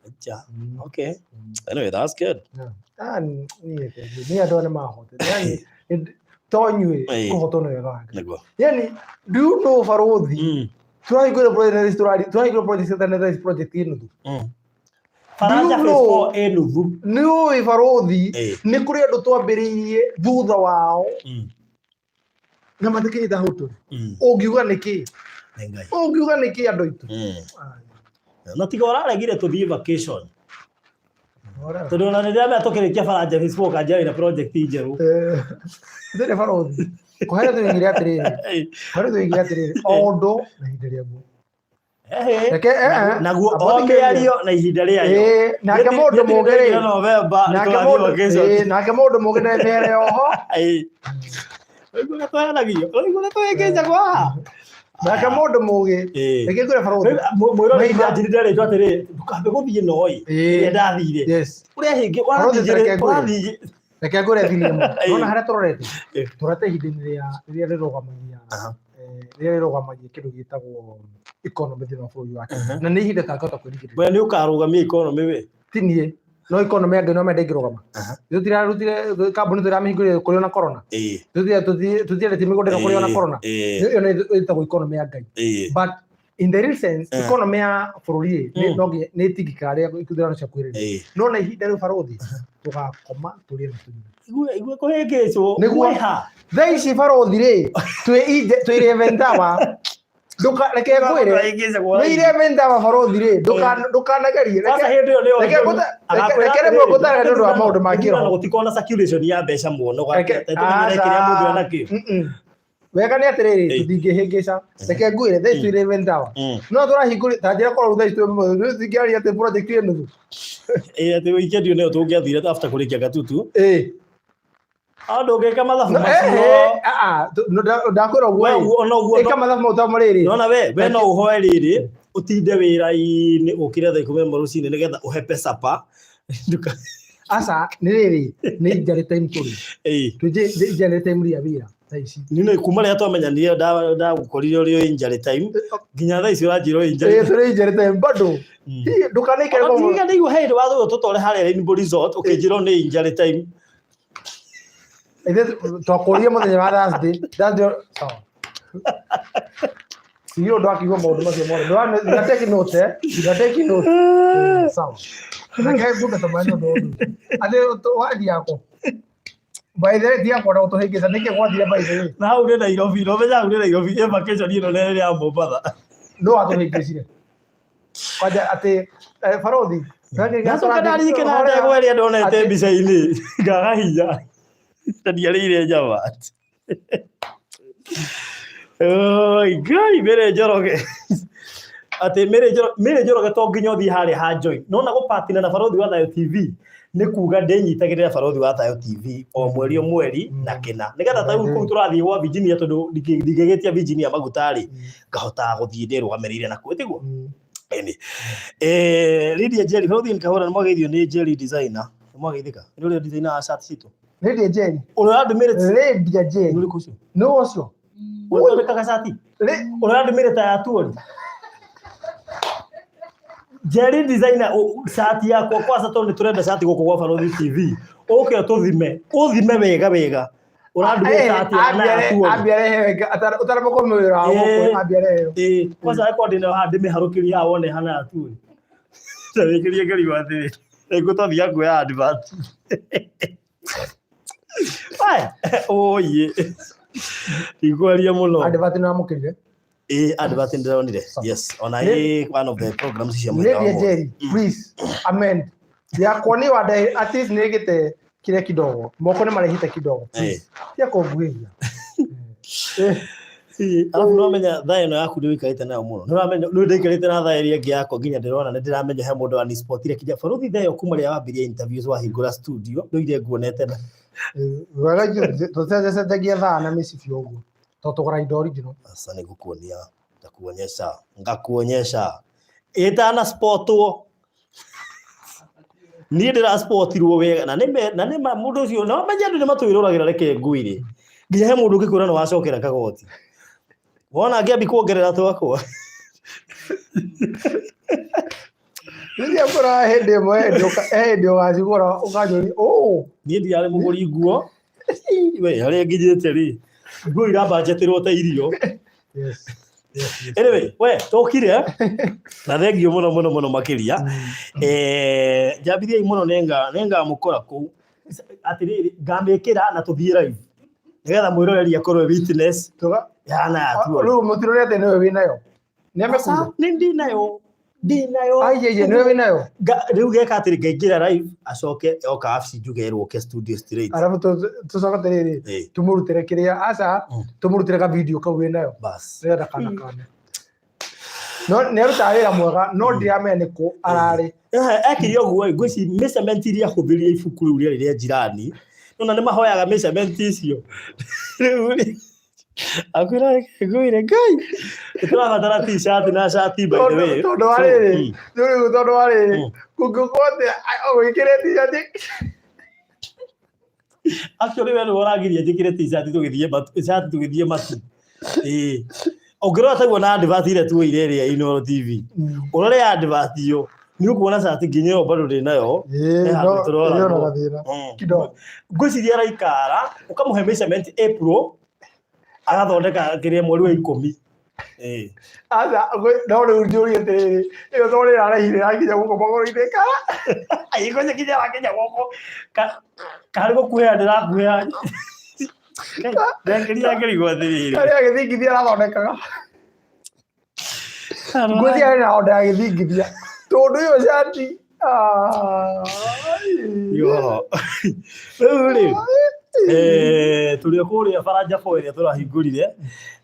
Aja. Okay. Anyway, that's good. Yeah. Ah, niĩ niĩ andũ aya nĩ mahotete. Yani to inyuĩ, kũhotwo nĩ wega wa Ngai. Yani do you know, Barothi, tũrahingũra project, tũrahingũra project cia project ĩ nuthu. Faranja Do you phase know- 4 ĩ nuthu. Nĩ ũĩ Barothi, nĩ kũrĩ andũ twambĩrĩirie thutha wao na matikinyĩte hau tũrĩ. Ũngiuga nĩkĩ? Nĩ Ngai. Ũngiuga nĩkĩ, andũ aitũ? Na tiga ũraregire tũthiĩ vacation. Tondũ ona rĩrĩa mea tũkĩrĩkia Faranja phase 4 kanjia wĩna project njerũ. Ndĩrĩ Barothi kũhera tũigire atĩrĩrĩ, kũhera tũigire atĩrĩrĩ, o ũndũ na ihinda rĩaguo. Ehe. Reke Naguo amba o thikĩrĩria. mĩario na ihinda rĩayo. Nake mũndũ mũgĩ rĩ, November nake tũrathiĩ mũndũ vacation. nake mũndũ mũgĩ ndemere oho. Ũraigua ũrĩa tũheanagio? Ũraigua ũrĩa tũhĩngĩcagwo haha? Nake mũndũ mũgĩ, reke ngwĩre Barothi. Mwĩroreri, Mahinda- nderetwo atĩrĩ, ndũkambe gũthiĩ noi ĩrĩa ndathire ũrĩa hĩngĩ. Barothi, reke ngwĩre. Ũrathiĩ. Reke ngwĩre thiri ĩmwe. Nona harĩa tũrorete, tũrorete ihinda-inĩ rĩa rĩrĩa rĩrũgamagia rĩrĩa rĩrũgamagia kĩndũ gĩtagwo economy thĩinĩ wa bũrũri wa Kenya, na nĩ ihinda tangĩhota kwĩrigĩrĩria. We nĩ ũkarũgamia economy we. Ti niĩ, no economy ya Ngai no mende ĩngĩrũgama. Tũtirarutire kambuni, tũramĩhingũrire kũrĩ ona corona. Tũtiendetie mĩgũnda ĩno kũrĩ ona corona. Ĩyo nĩ ĩtagwo economy ya Ngai. But in the real sense, economy ya bũrũri ĩ, no nginya nĩ ĩtingĩkaga rĩrĩa ithurano ciakuhĩrĩria. No na ihinda rĩu Barothi, tũgakoma tũrĩe na tũnyue. Igue kũhĩngĩcwo. Nĩguo. Mwĩha. Thaa ici Barothi rĩ, twĩ 11 hour. Ndũka reke ngwĩre, Kũhĩngĩcagwo. nĩ 11 hour Barothi rĩ, ndũkanagerie. Kwanza hĩndĩ ĩyo nĩyo Reke agakwĩra reke rĩmwe atĩrĩrĩ, ngũtarĩria nĩ ũndũ wa maũndũ ma ithurano kĩroho. gũtikorwo na circulation ya mbeca mũno, Reke tũmenyere kĩrĩa mũndũ aca. enakĩo. Wega nĩ atĩrĩrĩ, Ĩĩ. tũtingĩhĩngĩca. Reke ngwĩre, thaa ici twĩ 11th hour. No tũrahingũri, ta njĩra korwo thaa ici tũtingĩaria atĩ project ĩ nuthu. Ĩĩ, atĩ weekend ĩyo nĩyo tũngĩathire after kũrĩkia Gatutu. Ĩĩ. Ah, ndũngĩka mathabu No, macio. ah, ah, ndakwĩra ũguo We ĩ. ũguo- ona ũguo Ĩka mathabu mau ta marĩrĩ. nona we no ũhoe rĩrĩ ũtinde wĩra-inĩ ũkĩre thaa 11 rũcinĩ nĩgetha ũhe pesa pa Nduka- Aca, nĩ rĩrĩ, nĩ injury time tũrĩ. Ĩĩ. Twĩ injury time rĩa wĩra thaa ici. Nĩ nĩ kuma rĩrĩa twamenyanire ndagũkorire ũrĩ o injury time nginya thaa ici ũranjĩra o injury Ĩĩ, tũrĩ injury time bado. Hihi, ndũkanaikare Ona kwa ndirikana ndaigua he hĩndĩ wathũirwo tũtware harĩa Rainbow Resort ũkĩnjĩra nĩ injury time. Ithe twakũrire mũthenya wa Thursday. Thursday, sawa. Sijui ũndũ akiuga maũndũ macio mothe. Ndĩra take note, eh? Ndĩra take note. Sawa. Reke ngũte ta maĩ ũndũ ũndũ. Atĩ wathiĩ yakwa. By the way, tiga kwenda gũtũhĩngĩca nĩkĩ gwathire by the way. Na hau nĩ Nairobi, no menya hau nĩ Nairobi, ĩ vacation ĩno nĩ ya Mombatha. No watũhĩngĩcire. Kwanja atĩ barothi. Ndacoka ndaririkana ndegwa ĩrĩa ndonete mbica-inĩ ngaga hinya na ndiarĩire nyama. Oi, Ngai, Mary Njoroge. Atĩ Mary Njoroge, Mary Njoroge to nginya ũthiĩ harĩa ha Joy. Nona gũpatina na Barothi wa Thayo TV nĩ kuga ndĩnyitagĩrĩra Barothi wa Thayo TV o mweri o mweri na kĩna. Nĩgetha ta rĩu kũu tũrathiĩ gwa Virginia tondũ ndingĩgĩtia Virginia maguta rĩ, ngahotaga gũthiĩ ndĩrũgamĩrĩire nakuo, tiguo? Ĩni. Lydia Njeri, Barothi Nkahũra nĩ mwageithio nĩ Njeri designer. Nĩ mwageithĩka? Nĩ ũrĩa designer wa shirt citũ. Lydia Njeri. Ũrĩa ũrandũmĩre Lydia Njeri. Nĩ ũrĩkũ ũcio? Nĩ ũcio. Ũthondekaga cati? Ũrĩa ũrandũmĩre ta ya tuori? Njeri designer cati yakwa kwanza tondũ nĩ tũrenda cati gũkũ gwa Barothi TV. Ũke ũtũthime, ũthime wega wega. Ũrandũmĩre cati ya na ya tuori. Ũtaramba kũmwĩra wa gũkũ ambia rehe. Ĩĩ, kwanza angĩkorwo ndĩnayo haha ndĩmĩharũkĩrie haha wone hana ya tuori. Ta wĩkĩrie ngarigwo atĩrĩ. Nĩngũtwathiaga kuoya advert. Aya, oye. Ndikwaria mũno. Advert nĩ wamũkĩrire? Ĩĩ, advert nĩndĩronire. Yes, ona ĩ one of the programs cia mũthenya wa Lydia ũmũthĩ. Njeri, please amend. Yakwa nĩ wande at least nĩ gĩte kĩrĩa kidogo. Moko nĩ marehite kidogo. Please. Tia kũnguhĩria. Arabu no menya thaa ĩno yaku nĩ ũikarĩte nayo mũno. Nĩ ũramenya nĩ ndaikarĩte na thaa ĩrĩa ĩngĩ yakwa nginya ndĩrona nĩ ndĩramenya he mũndũ wanispotire kinya baruthi thaa ĩyo kuma rĩrĩa wambirie interviews wahingũra studio ndũire nguonete na Wega tũcenjacenjagia thaa na mĩcibi ũguo. Tondũ tũgũra indo original. Sasa nĩngũkuonia ngakuonyesha ngakuonyesha ĩtana spotwo niĩ ndĩraspotirwo wega na nĩ na nĩ ma mũndũ ũcio na menye andũ nĩ matwĩroragĩra reke ngwĩre nginya he mũndũ ũngĩkwĩra nĩ wacokera kagoti wona ngĩambi kuongerera twakwa Rĩrĩa ngũra hĩndĩ ĩmwe hĩndĩ ũgacigũra ũkanjũria ũũ. Niĩ ndiarĩ mũgũri nguo we harĩa nginyĩte rĩ nguo irabanjetĩrwo ta irio. Yes. Anyway, we tũkire na thengio mũno mũno mũno makĩria. Njambithiai mũno nĩngamũkora kũu atĩrĩrĩ ngamĩkĩra na tũthiĩ live nĩgetha mwĩroreri akorwo e witness yana yatuo. Rĩu mũtirore atĩ nĩwe wĩnayo. Nĩ amekuire. Nĩ ndinayo ndinayo. Ai nĩwe wĩnayo. Rĩu geka atĩrĩ ngaingĩra live acoke oka wabici njuge erwo oke studio straight. Arabu tũcoke atĩrĩrĩ tũmũrutĩre kĩrĩa aca tũmũrutĩre ka video kau wĩnayo. Bas. Nĩgetha kana kane. No nĩ arutaga wĩra mwega no ndiramenya nĩ kũ ararĩ. Ekire ũguo ngwĩci measurement iria ahũthĩrire ibuku rĩu rĩarĩ rĩa jirani. Nona nĩ mahoyaga measurement icio. Rĩu rĩ akwĩra ngwĩre Ngai nĩtũrabatara t-shirt na shati by the way. Tondũ wa rĩrĩ rĩu tondũ wa rĩrĩ kũngĩkorwo atĩ wĩkĩre t-shirt. Actually we nĩwe ũragiria njĩkĩre t-shirt tũgĩthiĩ matu shati tũgĩthiĩ matu. Ĩĩ. Ũngĩrora taguo na advert ĩrĩa tuoire ĩrĩa Inooro TV. Ũrore advert ĩyo nĩ ũkuona cati nginya ĩyo bado ndĩ nayo. Ĩĩ, He handũ no tũroragwo. ĩyo na gathĩna kidogo. Ngwĩciria araikara ũkamũhe measurement April agathondeka kĩrĩa mweri wa 10. Ĩĩ. Aca, no rĩu njũrie atĩrĩrĩ, ĩyo to rĩrarehire yakinya gũkũ magũrũ-inĩ kana? Ĩĩ kinya yakinya gũkũ karĩ gũkuhĩha ndĩrakuhĩha. Ndekĩria ngĩrigwo atĩrĩrĩ. Karĩa gĩthingithia arathondekaga. Ngwĩciria arĩ na onda ya gĩthingithia. Tondũ ĩyo cati. Yo. Rĩu rĩ. Tũrĩ o kũrĩa Baranja 4 ĩrĩa tũrahingũrire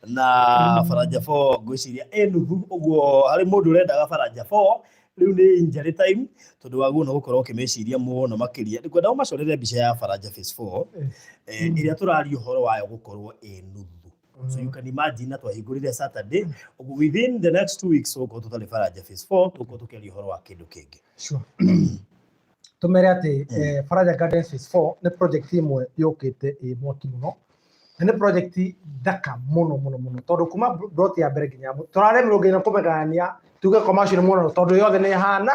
na Baranja 4 ngwĩciria ĩ nuthu ũguo harĩ mũndũ ũrendaga Baranja 4 rĩu nĩ injury time tondũ wagĩrĩirwo nĩ gũkorwo ũkĩmĩciria mũno makĩria. Ngwenda ũmacorere mbica ya Baranja phase 4 ĩrĩa tũraria ũhoro wayo gũkorwo ĩ nuthu. So you can imagine na twahingũrire Saturday ũguo within the next 2 weeks tũgũkorwo tũtarĩ Baranja phase 4, tũgũkorwo tũkĩaria ũhoro wa kĩndũ kĩngĩ. Sure. Tumere atĩ Faraja Gardens Phase 4 nĩ project ĩmwe yũkĩte ĩ mwaki mũno na nĩ project thaka mũno mũno mũno, tondũ kuma plot ya mbere nginya tũraremirwo nginya kũmĩgayania tuge commercial mũno, tondũ yothe nĩ ĩhana,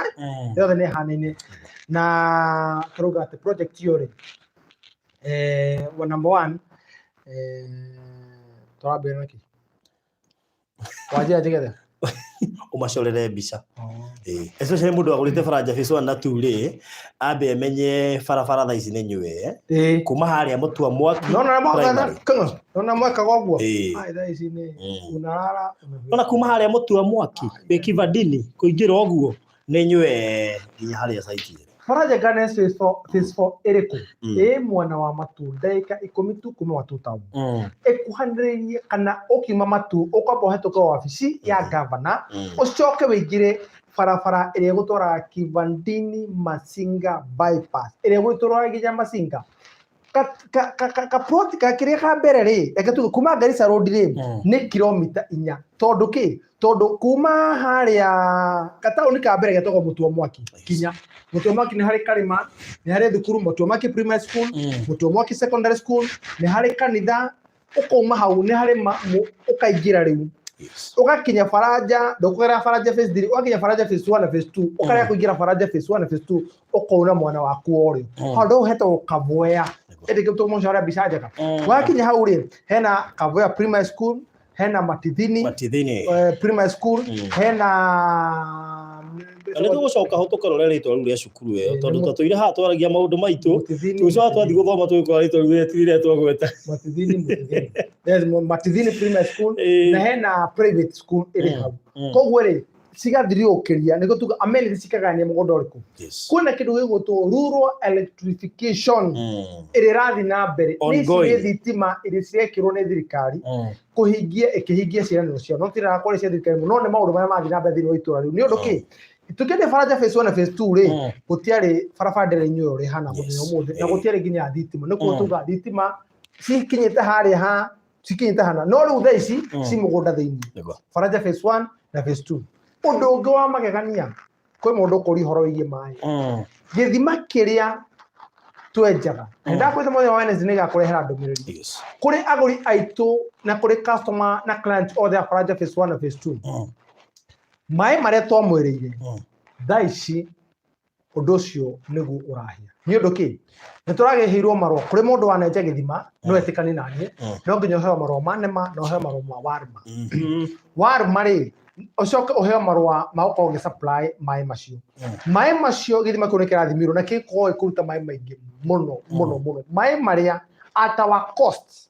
yothe nĩ ĩhanaine. Na tũrauga atĩ project ĩyo rĩ, well, number one, tũrambĩrĩria na kĩ wanjĩra njĩgethe. Ũmacorere mbica. Especially mũndũ agũrĩte Baranja phase 1 na 2 rĩ, ambe amenye barabara thaa ici nĩ nyue kuma harĩa mũtua mwaki Nona primary. Nona mwekaga ũguo. Ĩĩ. Ai, thaa ici nĩ unarara. Ona kuma harĩa mũtua mwaki wĩ Kivandini kũingĩra ũguo nĩ nyue nginya harĩa site ĩrĩ. Faraja Gardens Phase 4, Phase 4 ĩrĩkũ? Ĩ mwena wa Matu, ndagĩka 10 tu kuma Matu town. Ĩkuhanĩrĩirie kana ũkiuma Matu ũkwamba ũhetũke wabici ya gavana, ũcoke wĩingĩre barabara ĩrĩa ĩgũtwaraga Kivandini Masinga bypass, ĩrĩa ĩgũtwaraga nginya Masinga. Ka ka ka ka, ka plot ka kĩrĩa ka mbere rĩ, reke tuge kuma Garissa Road rĩ, nĩ kilomita 4. Tondũ kĩ? Tondũ kuma harĩa gataũni ka mbere getagwo Mũtua Mwaki, kinya Mũtua Mwaki nĩ harĩ karĩma, nĩ harĩ thukuru Mũtua Mwaki Primary School, Mũtua Mwaki Secondary School, nĩ harĩ kanitha. Ũkauma hau nĩ harĩ ũkaingĩra rĩu ũgakinya Baranja, ndũkũgerera Baranja phase 3, ũgakinya Baranja phase 1 na phase 2, ũkarega kũingĩra Baranja phase 1 na phase 2, ũkauna mwana waku o rĩ handũ hau hetagwo Kavoya. Ĩndĩ kĩu tũmũcore mbica njega. Wakinya hau rĩ, hena Kavoya Primary School, hena Matithini Matithini Primary School, hena Na nĩ tũgũcoka ho tũkarore rĩtwa rĩu rĩa cukuru ĩyo, tondũ twatũire haha twaragia maũndũ maitũ, Matithini. Tũgĩcoka twathiĩ gũthoma tũgĩkora rĩtwa rĩu rĩtirĩ twagweta. Matithini, Matithini. There's Matithini Primary School na hena private school ĩrĩ hau. Koguo rĩ, cigathiriũkĩria nĩguo tuga amenities cikagania mũgũnda ũrĩkũ. Kwĩna kĩndũ gĩgwĩtwo rural electrification ĩrĩa ĩrathiĩ na mbere. Nĩ ici Ongoing. nĩ thitima iria cirekĩrwo nĩ thirikari kũhingia ĩkĩhingia ciĩranĩro ciao, no tirakorwo cia thirikari mũno, no nĩ maũndũ marĩa marathiĩ na mbere thĩinĩ wa itũra rĩu. Nĩ ũndũ kĩ tũkĩendia Baranja phase 1 na phase 2 rĩ, gũtiarĩ barabara ndĩrĩ inyuĩ ũrĩa ĩhana mũthenya ũmũthĩ, na gũtiarĩ nginya thitima. Nĩkuo tuga thitima cikinyĩte harĩa ha cikinyĩte hana, no rĩu thaa ici ci mũgũnda thĩinĩ. Baranja phase 1 na phase 2. Ũndũ ũngĩ wa magegania, kwĩ mũndũ ũkũria ũhoro wĩgiĩ maĩ, gĩthima kĩrĩa twenjaga. Ndakwĩte mũthenya wa Wednesday nĩgakũrehera ndũmĩrĩri kũrĩ agũri aitũ na kũrĩ customer na client othe a Baranja phase 1 na phase 2. Maĩ marĩa twamwĩrĩire, thaa ici ũndũ ũcio nĩguo ũrahĩa. Nĩ ũndũ kĩ? Nĩ tũragĩheirwo marũa kũrĩ mũndũ wanenja gĩthima, no etĩkanie naniĩ, no nginya ũheo marũa ma NEMA na ũheo marũa ma WARMA. WARMA rĩ, ũcoke ũheo marũa ma gũkorwo ũgĩ supply maĩ macio. Maĩ macio, gĩthima kĩu nĩ kĩrathimirwo na gĩkorwo gĩkũruta maĩ maingĩ mũno mũno mũno, maĩ marĩa at our cost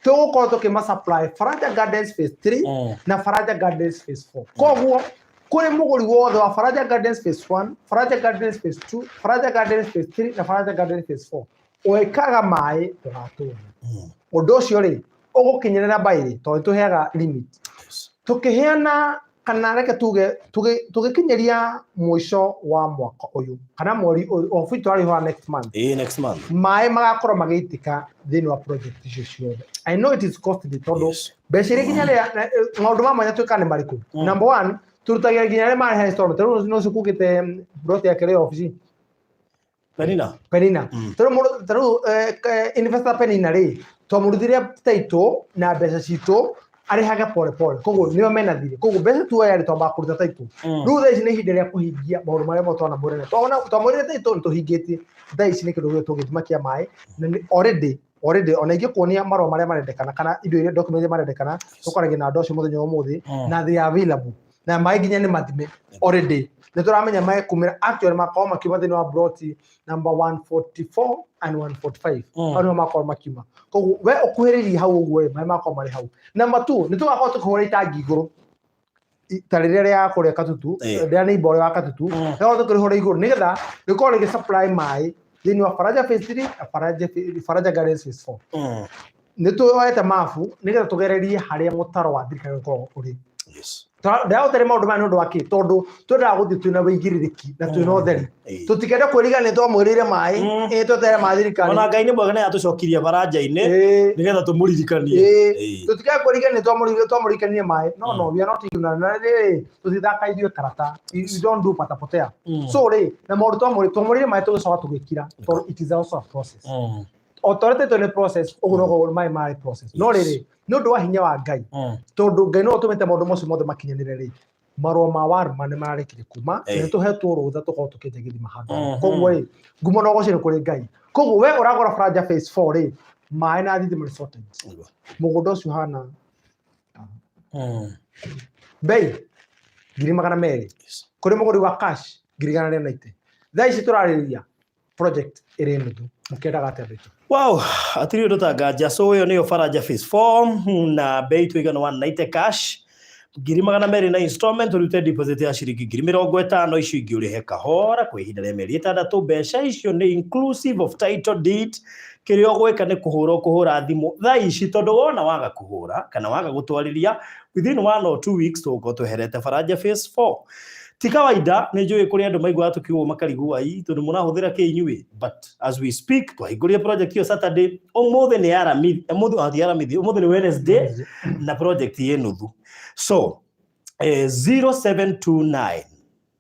tũgũkorwo tũkĩma supply Faranja Gardens phase 3 na Faranja Gardens phase 4. Koguo kũrĩ mũgũri wothe wa Faranja Gardens phase 1, Faranja Gardens phase 2, Faranja Gardens phase 3 na Faranja Gardens phase 4 wĩkaga maĩ ndũgatũre. Ũndũ ũcio rĩ, ũgũkinyĩrĩra mbairĩ, tondũ nĩ tũheaga limit tũkĩheana, kana reke tuge tũgĩkinyĩria mũico wa mwaka ũyũ kana mweri ũyũ of which twarĩhoa next month. Ĩĩ, next month. Maĩ magakorwo magĩitĩka thĩinĩ wa project icio ciothe. I know it is costly, tondũ mbeca iria nginya rĩrĩa maũndũ ma mwanya twĩkaga nĩ marĩkũ? Number one, tũrutagĩra nginya arĩa marehe installment. Tarĩu no ũcio plot yake rĩ obici. Penina. Penina. Tarĩu mũndũ tarĩu investor Penina rĩ, twamũrutire title na mbeca citũ arĩhage pole pole, koguo nĩo mena thirĩ. Koguo mbeca tuoya rĩ, twambaga kũruta title. Rĩu thaa ici nĩ ihinda rĩa kũhingia maũndũ marĩa mothe twanamwĩrire. Twona twamwĩrire title nĩ tũhingĩtie. Thaa ici nĩ kĩndũ gĩgwĩtwo gĩthima kĩa maĩ, na nĩ already ona ingĩkuonia marũa marĩa marendekana kana indo iria document iria marendekana, tũkaragia na andũ acio mũthenya wa ũmũthĩ na they are available, na maĩ nginya nĩ mathime already. Nĩ tũramenya maĩ kumĩra, actually makorwo makiuma thĩinĩ wa plot number 144 and 145. Hau nĩho makorwo makiuma. Koguo we ũkuhĩrĩirie hau ũguo rĩ, maĩ makorwo marĩ hau. Number two, nĩ tũgakorwo tũkĩhũra itangi igũrũ ta rĩrĩa rĩa kũrĩa Katutu, rĩa neighbor ũrĩa wa Katutu, tũgakorwo tũkĩrĩhũra igũrũ nĩgetha rĩkorwo rĩgĩ supply maĩ. Thĩinĩ wa Faraja phase 3 na Faraja Gardens phase 4. Nĩ tuoete mabu nĩgetha tũgererie harĩa mũtaro wa thirikari ũkoragwo ũrĩ. Ndĩraũtere maũndũ maya nĩ ũndũ wa kĩ? Tondũ twendaga gũthiĩ twĩna wĩigĩrĩrĩki na twĩna ũtheri. Tũtikenda kwĩriga nĩ twamwĩrĩire maĩ, ĩ twetere ma thirikari. Ona Ngai nĩ mwega nĩ atũcokirie baranja-inĩ nĩgetha tũmũririkanie. Tũtikenda kwĩriga nĩ twamũririkanie maĩ. No, no, we are not ignorant. Na rĩrĩ, tũtithaka ithuĩ karata. We don't do patapotea. So rĩ, na maũndũ twamũrĩire maĩ tũgĩcoka tũgĩkira, tondũ it is also a process. O ta ũrĩa tĩtwo nĩ process, ũguo noguo maĩ marĩ process. No rĩrĩ, nĩ ũndũ wa hinya wa Ngai, tondũ Ngai nĩwe ũtũmĩte maũndũ macio mothe makinyanĩre rĩ, marũa ma waruma nĩ mararĩkire kuma, na nĩ tũhetwo rũtha tũkorwo tũkĩenja gĩthima handũ hau. Koguo rĩ, ngumo na ũgoci nĩ kũrĩ Ngai. Koguo we ũragũra Faraja phase 4 rĩ, maĩ na thitima nĩ sorted. Mũgũnda ũcio ũhana bei 200,000. Kũrĩ mũgũri wa cash 190,000. Thaa ici tũrarĩrĩria project ĩrĩ nuthu. Mũkĩendaga atĩa andũ aitũ? Wow, hatirĩ ũndũ ta nganja. So ĩyo nĩyo Faraja phase 4 na bei tũigana 190 cash 200,000 na installment ũrute deposit ya ciringi 50,000, icio ingĩ ũrĩhe kahora kwa ihinda rĩa mĩeri 6. Mbeca icio nĩ inclusive of title deed. Kĩrĩa ũgwĩka nĩ kũhũra ũkũhũra thimũ thaa ici, tondũ wona waga kũhũra kana waga gũtwarĩria within 1 or 2 weeks tũgũkorwo tweherete Faraja phase 4. Ti kawaida, nĩ njũĩ kũrĩ andũ maiguaga tũkiugwo makarigwo ai tondũ mũrahũthĩra kĩ inyuĩ, but as we speak twahingũrire project ĩyo Saturday, ũmũthĩ nĩ Aramithi, ũmũthĩ ti Aramithi, ũmũthĩ nĩ Wednesday na project ĩ nuthu. So 0729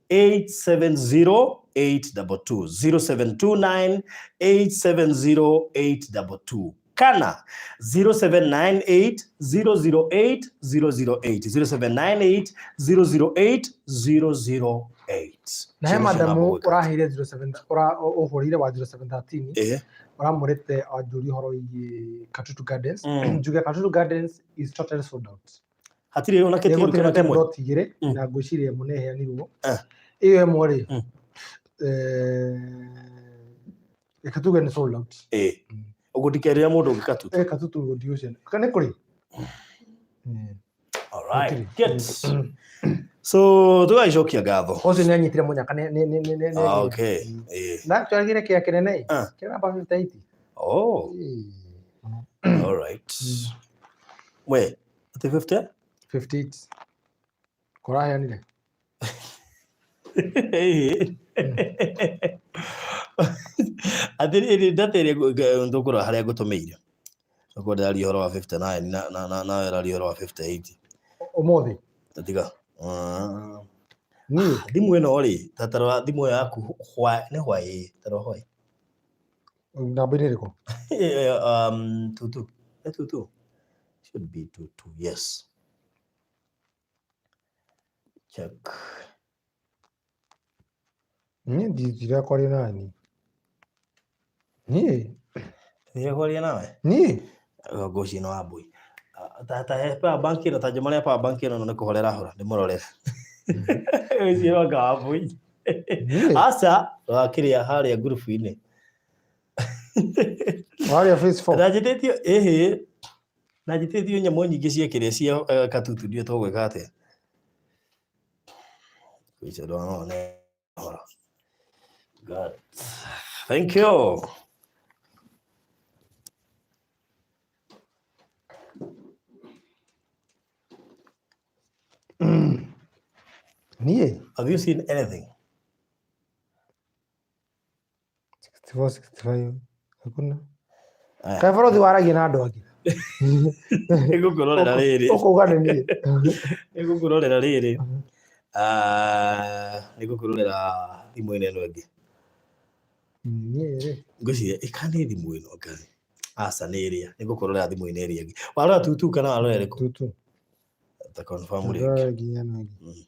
870 822, 0729 870 822 kana 0798 008 008, 0798 008 008. Na he madamu ũraheire 07 ũhũrĩire wa 0713 ũramũrĩte anjũrie ũhoro wĩgiĩ Katutu Gardens. Njuge Katutu Gardens is totally sold out. Hatirĩ ona kĩtĩri kana Nĩgũtigĩte kĩmwe. plot igĩrĩ na ngwĩciria ĩmwe nĩ ĩheanirwo. Ĩyo ĩmwe rĩ, reke tuge nĩ sold out. Ũguo ndikerĩra mũndũ ũngĩ Katutu. Katutu ndiũcio. Kana nĩ kũrĩ? All right. Gũtirĩ. Good. So tũgagĩcokia ngatho. Ũcio nĩ anyitire mũnyaka nĩ nĩ nĩ nĩ Ah, okay. Na actually kĩrĩa kĩa kĩnene Ah. kĩrĩa namba 58. Oh, all right. We, atĩ 50? 58. Kũraheanire. Atĩrĩrĩ, ndatĩrĩ tũkũrora harĩa ngũtũmĩire. Okorwo ndĩraria ũhoro wa 59 na na na nawe ũraria ũhoro wa 58. Ũmũthĩ. Tiga. Niĩ. Thimũ ĩno rĩ, ta tarora thimũ ĩyo yaku hwa nĩ hwaĩ, tarora hwaĩ. Namba-inĩ ĩrĩkũ? 22. 22. Should be 22. Yes. Check. Niĩ ndingĩra kwaria nani. Niĩ. Ndingĩra kwaria nawe? Niĩ. Ngoci ĩno wa mbui. Ta ta he power bank ĩno, ta njũma power bank ĩno nĩ kũhorera hora, ndĩmũrorere. Ũcio wanga wa mbui. Aca, wakĩrĩa harĩa ngurubu-inĩ. Warĩa phase 4. Na njĩtĩtio, ĩhĩ, na njĩtĩtio nyamũ nyingĩ cia kĩrĩa cia Katutu, ndiũĩ tũgwĩka atĩa. Icio ndona nĩ hora. Good. Thank you. Niĩ. Have you seen anything? 64, 65. Hakuna. Aya. Kaĩ borothi waragia na andũ angĩ? Nĩngũkũrorera rĩrĩ. Ũkauga nĩ niĩ. Nĩngũkũrorera rĩrĩ. Nĩngũkũrorera thimũ-inĩ ĩno ĩngĩ. Niĩ rĩ. Ngwĩciria ĩka nĩ thimũ ĩno Ngai. Aca nĩ ĩrĩa. Nĩngũkũrorera thimũ-inĩ ĩrĩa ĩngĩ. Warora tutu kana warora ĩrĩkũ? Tutu. Ta confirm rĩngĩ. Ndĩrora nginya ĩno ĩngĩ.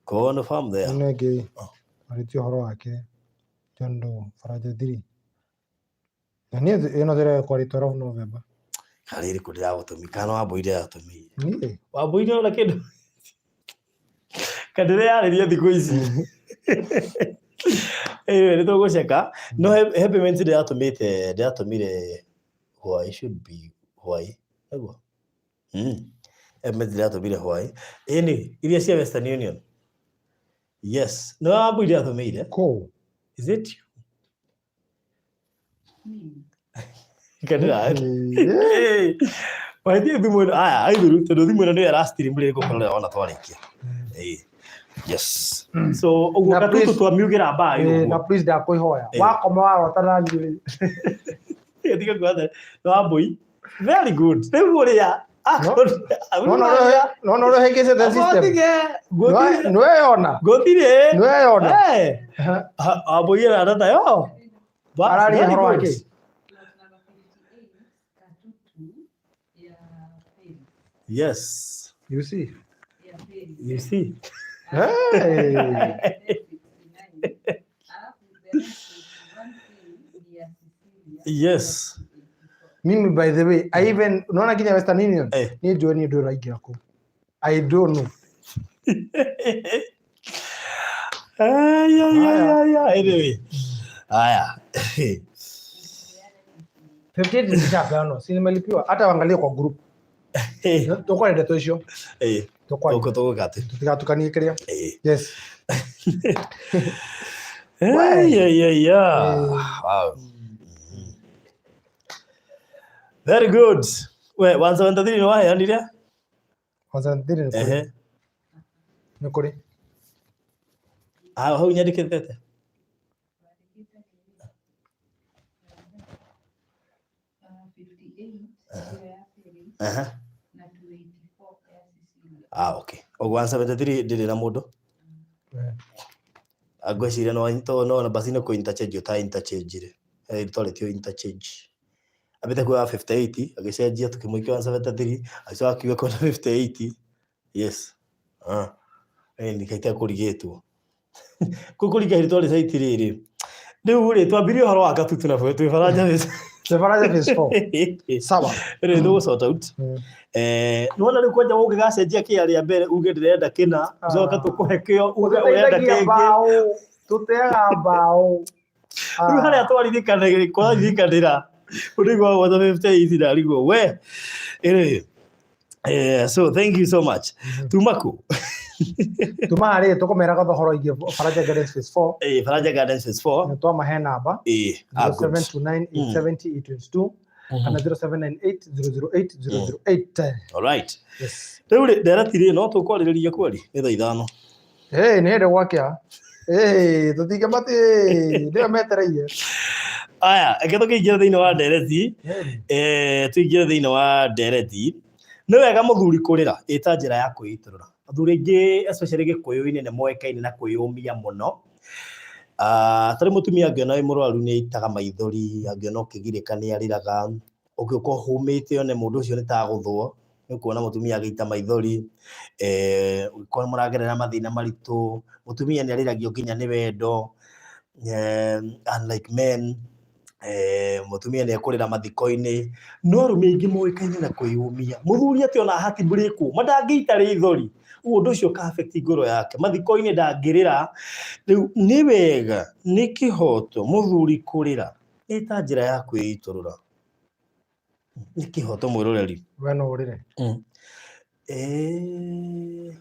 Confirm there. Ĩno ĩngĩ Oh. warĩtie ũhoro wake John Doe Faraja 3. Na niĩ ĩno ndĩreka kwarĩtwo 12 November. Harĩ ĩrĩkũ ndĩragũtũmire kana Wambũi ndĩratũmĩire. Niĩ Wambũi ndĩrona kĩndũ. Kandĩreyarĩria thikũ ici. Anyway, nĩ tũgũceka. No he payment ndĩratũmĩte, ndĩratũmire why should be why. Nĩguo? He payment ndĩratũmire why. Ĩni, iria cia Western Union. Yes. No Wambũi ndĩratũmĩire. Kũ? Is it you? Kenera. Mahĩtia thimũ ĩno aya aithuru tondũ thimũ ĩno nĩyo ĩra stream rĩrĩ ngũkorera ona twarĩkia. Ĩĩ. Yes. So ũguo Na gatutu please- twamiugĩra mbaĩ Na ũguo. please ndakwĩhoya Eh. wakoma warota na niĩ rĩ Tiga kuatha. No ambui. Very good. Rĩu ũrĩa nona ũrĩa ũhĩngĩcĩte system nĩweyona Gũtirĩ. nĩweyona Eh. Ambui ĩrarata yo. Bas, Araria very ũhoro wa good. kĩ? Yes. You see? You see. Hey. Yes. Mimi by the way, I even unaona nginya Western Union Eh. niĩ njũĩ niĩ ndũĩ ũraingĩra kũu. I don't know. Ay, ay, ay, ay, ay. Anyway. Haya. 58 zishapeanwa, si nimelipiwa. Hata waangalie kwa group. Tũkwaria ndeto icio. Eh, Tũkwaria. tũkũ tũgũka atĩ. Tũtigatukanie kĩrĩa. Eh. Yes. Ay, ay, ay, ay. Wow. Very good. We, 173 nĩ waheanire? 173 nĩ kũrĩ. Ehe. Nĩ kũrĩ. Ah, hau nyandĩkĩte atĩa? Aha. Ah, okay. Ũguo 173 ndĩrĩ na mũndũ? Eh. Ngwĩciria no to no basi nĩ kũ interchange ũta interchange rĩ. Eh, twarĩtio interchange. Ambĩte kuoya 58 agĩcenjia tũkĩmũikia 173 agĩcoka akiuga kwenda 58. Yes. Ah. Eh, nikaita kũrigĩtwo. Kũu kũringa hĩndĩ twarĩ site rĩrĩ. Rĩu rĩ twambirie ũhoro wa Gatutu na twĩ Baranja Phase. Twĩ Baranja Phase 4. Sawa. Rĩu nĩ sort out. Eh, nĩwona rĩu kwanja ũngĩgacenjia kĩa rĩa mbere uge ndĩrenda kĩna, coka tũkũhe kĩo uge ũrenda Tũteithagia kĩngĩ. mbaũ. Tũteaga mbaũ. Rĩu harĩa twaririkanagĩra kwaririkanĩra ũrigwo wa 58 ndarigwo we. Anyway, eh, so thank you so much. Tuma kũ? Tuma harĩ tũkũmeraga thogora ingĩ Baranja Gardens Phase 4. Eh, Baranja Gardens Phase 4. Na twamahe namba Eh, ah, good. 0729 870 822 kana 0798 008 008. All right. Yes. Rĩu rĩ ndereti rĩ no tũkwarĩrĩria kweri nĩ thaa ithano. Hey, nĩ hĩndĩ gwakĩa. Hey, tũtingĩmati nĩyo metereire. Aya, reke tũkĩingĩre thĩinĩ wa ndereti. Hey. Eh, tũingĩre thĩinĩ wa ndereti. Nĩ wega mũthuri kũrĩra ĩta njĩra ya kwĩitũrũra. Athuri aingĩ especially gĩkũyũ-inĩ nĩ moĩkaine na kwĩyũmia mũno. Ah, tarĩ mũtumia angĩona wĩ mũrwaru nĩ aitaga maithori, angĩona ũkĩgirĩka nĩ arĩraga, ũngĩũka ũhũmĩte one mũndũ ũcio nĩ ta agũthwo, nĩ ũkuona mũtumia agĩita maithori, eh, ũngĩkorwo mũragerera mathĩna maritũ, mũtumia nĩ arĩragio nginya nĩ wendo, eh, unlike men, eh, mũtumia nĩ ekũrĩra mathiko-inĩ, no arũme aingĩ moĩkaine na kwĩyũmia. Mũthuri atĩ ona hati mburĩkwo, ma ndangĩita rĩithori, ũguo ũndũ ũcio ũka affect ngoro yake, mathiko-inĩ ndangĩrĩra. Rĩu nĩ wega, nĩ kĩhoto mũthuri kũrĩra ĩ ta njĩra ya kwĩitũrũra. Nĩ kĩhoto mwĩroreri. We no ũrĩre. Eh,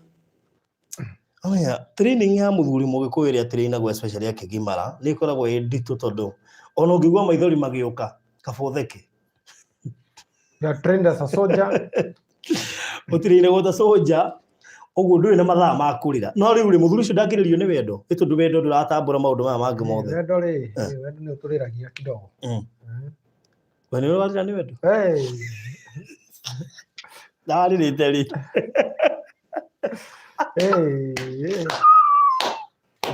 Oya, training ya mũthuri mũgĩkũyũ ĩrĩa trainagwo especially akĩgimara nĩ ĩkoragwo ĩ nditũ tondũ ona ũngĩigua maithori magĩũka kaba ũtheke. You are trained as a soldier. Ũtirĩinagwo ta soldier ũguo ndũrĩ na mathaa ma kũrĩra. No rĩu rĩ mũthuri ũcio ndangĩrĩrio nĩ wendo nĩ tondũ wendo ndũratambũra maũndũ maya mangĩ mothe. Wendo rĩ, wendo nĩ ũtũrĩragia kidogo. We nĩ ũrarĩra nĩ wendo? Hey. Ndarĩrĩte rĩ. Hey.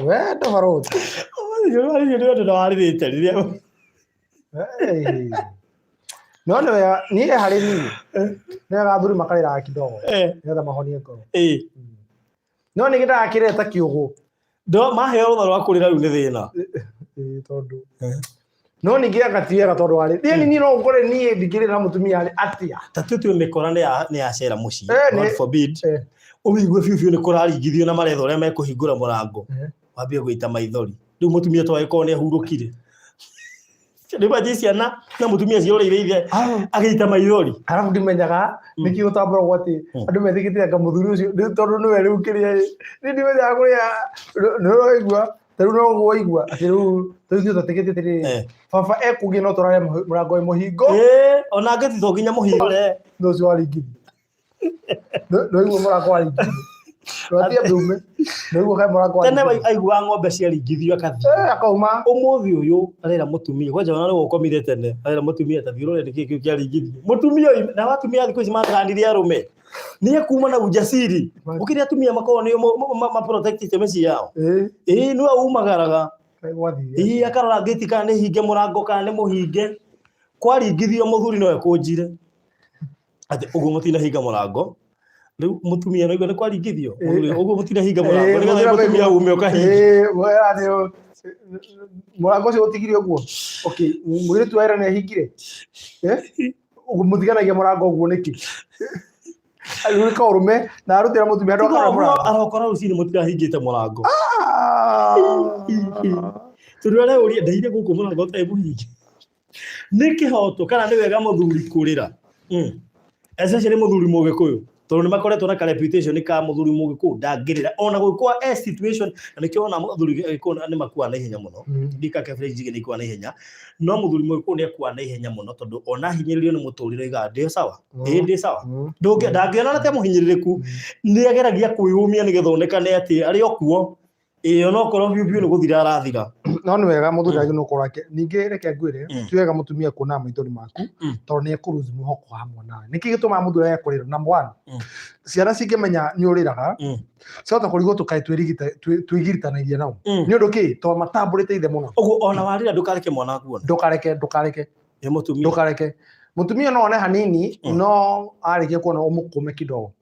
Wendo barũthi. Ũrarĩrio nĩ wendo na warĩrĩte rĩrĩa. Hey. No nĩ wega, niĩ harĩ niĩ nĩ wega athuri makarĩraga kidogo Eh, nĩgetha mahonie ngoro. eh. No nĩ ndakĩrĩra ta kĩũgũ. Ndo maheo rũtha rwa kũrĩra rĩu nĩ thĩna. Ĩĩ, tondũ no ningĩ anga ti wega tondũ warĩ niĩ niĩ no ngore niĩ ndingĩrĩra na mũtumia arĩ atĩa. Ta tũtue mĩkora nĩ ya nĩ yacera mũciĩ. Eh, God forbid. Eh. Ũmĩigue biũ biũ nĩ kũraringithio na maretha ũrĩa mekũhingũra mũrango. Wambie gũita maithori. Rĩu mũtumia to agĩkorwo nĩ ahurũkire. Rĩu imagine ciana na mũtumia ciorĩire ithe agĩita maithori. Arabu ndimenyaga nĩkĩ gũtambũragwo atĩ andũ metĩkĩtie anga mũthuri ũcio rĩu tondũ nĩwe rĩu kĩrĩa niĩ ndimenyaga kũrĩa nĩ ũraigua Ta rĩu no ũguo waigua atĩ rĩu rĩu ithuĩ twetĩkĩtie atĩrĩrĩ, baba ekũgĩa no tũrare mũrango wĩ mũhingo. Ĩĩ, ona angĩthi to nginya mũhingũre. No ũcio waringithio. Nĩwaigua mũrango waringithio. Ndwatia ndume. Nĩwaigua kaĩ mũrango Tene waringithio. aiguaga ng'ombe ciaringithio akathiĩ. Akauma. Ũmũthĩ ũyũ arera mũtumia kwanja ona nĩwe ũkomire tene, arera mũtumia ta thiĩ ũrore nĩkĩ kĩu kĩaringithio. Mũtumia ũyũ na atumia thikũ ici mathanirie arũme. Nĩ ekuma na ujasiri. Gũkĩrĩ atumia makoragwo nĩo maprotectĩte mĩciĩ yao. Ĩĩ nĩwe umagaraga. Kaĩ gwathire. Ĩĩ akarora ngĩti kana nĩ hinge mũrango kana nĩ mũhinge. Kwaringithio mũthuri no ekũnjire. Atĩ ũguo mũtinahinga mũrango. Rĩu mũtumia no nĩ kwaringithio. Mũthuri ũguo mũtinahinga mũrango nĩgetha mũtumia ume ũkahinge. Mũrango ũcio ũtigire ũguo. Okay, mũirĩtu wa ira nĩ ahingire. Ũguo mũtiganagia mũrango ũguo nĩkĩ? Rĩu ka ũrũme na arutĩra mũtumia andũ Tiga akara ũguo mũrango. arokora rũcinĩ mũtirahingĩte mũrango. Tondũ areuria ndaire gũkũ mũrango ũtarĩ mũhinge. Nĩ kĩhoto kana nĩ wega mũthuri kũrĩra? Especially mũthuri mũgĩkũyũ tondũ nĩ makoretwo na ka reputation ka mũthuri mũgĩkũyũ ndangĩrĩra ona gũgĩkorwo e situation, na nĩkĩo wona mũthuri gĩkũyũ nĩ makuaga na ihenya mũno. Ndika kebere njige nĩ ikuaga na ihenya, no mũthuri mũgĩkũyũ nĩ akuaga na ihenya mũno tondũ ona hinyĩrĩrio nĩ mũtũrĩre oigaga ndĩ sawa, ĩĩ ndĩ sawa. Ndangĩonana ta mũhinyĩrĩrĩku, nĩ ageragia kwĩyũmia nĩgetha onekane atĩ arĩ o kuo. Ĩĩ onokorwo biũ biũ nĩ gũthira arathira. No nĩ wega mũthuri agĩrĩirwo gũkorwo ake. Ningĩ reke ngwĩre, ti wega mũtumia kuonaga maithori maku, tondũ nĩ ekũ lose mwĩhoko hamwe nawe. Nĩkĩ gĩtũmaga mũthuri age kũrĩra? Number one, ciana cingĩmenya nĩ ũrĩraga, ciahota kũrigwo tũkaĩ twĩgiritanagia nao. Nĩ ũndũ kĩ? Tondũ matambũrĩte ithe mũno. Ũguo ona warĩra ndũkareke mwana akuone. Ndũkareke, ndũkareke. Nĩ mũtumia. Ndũkareke. Mũtumia no one hanini, no arĩkia kuona ũmũkũme kidogo.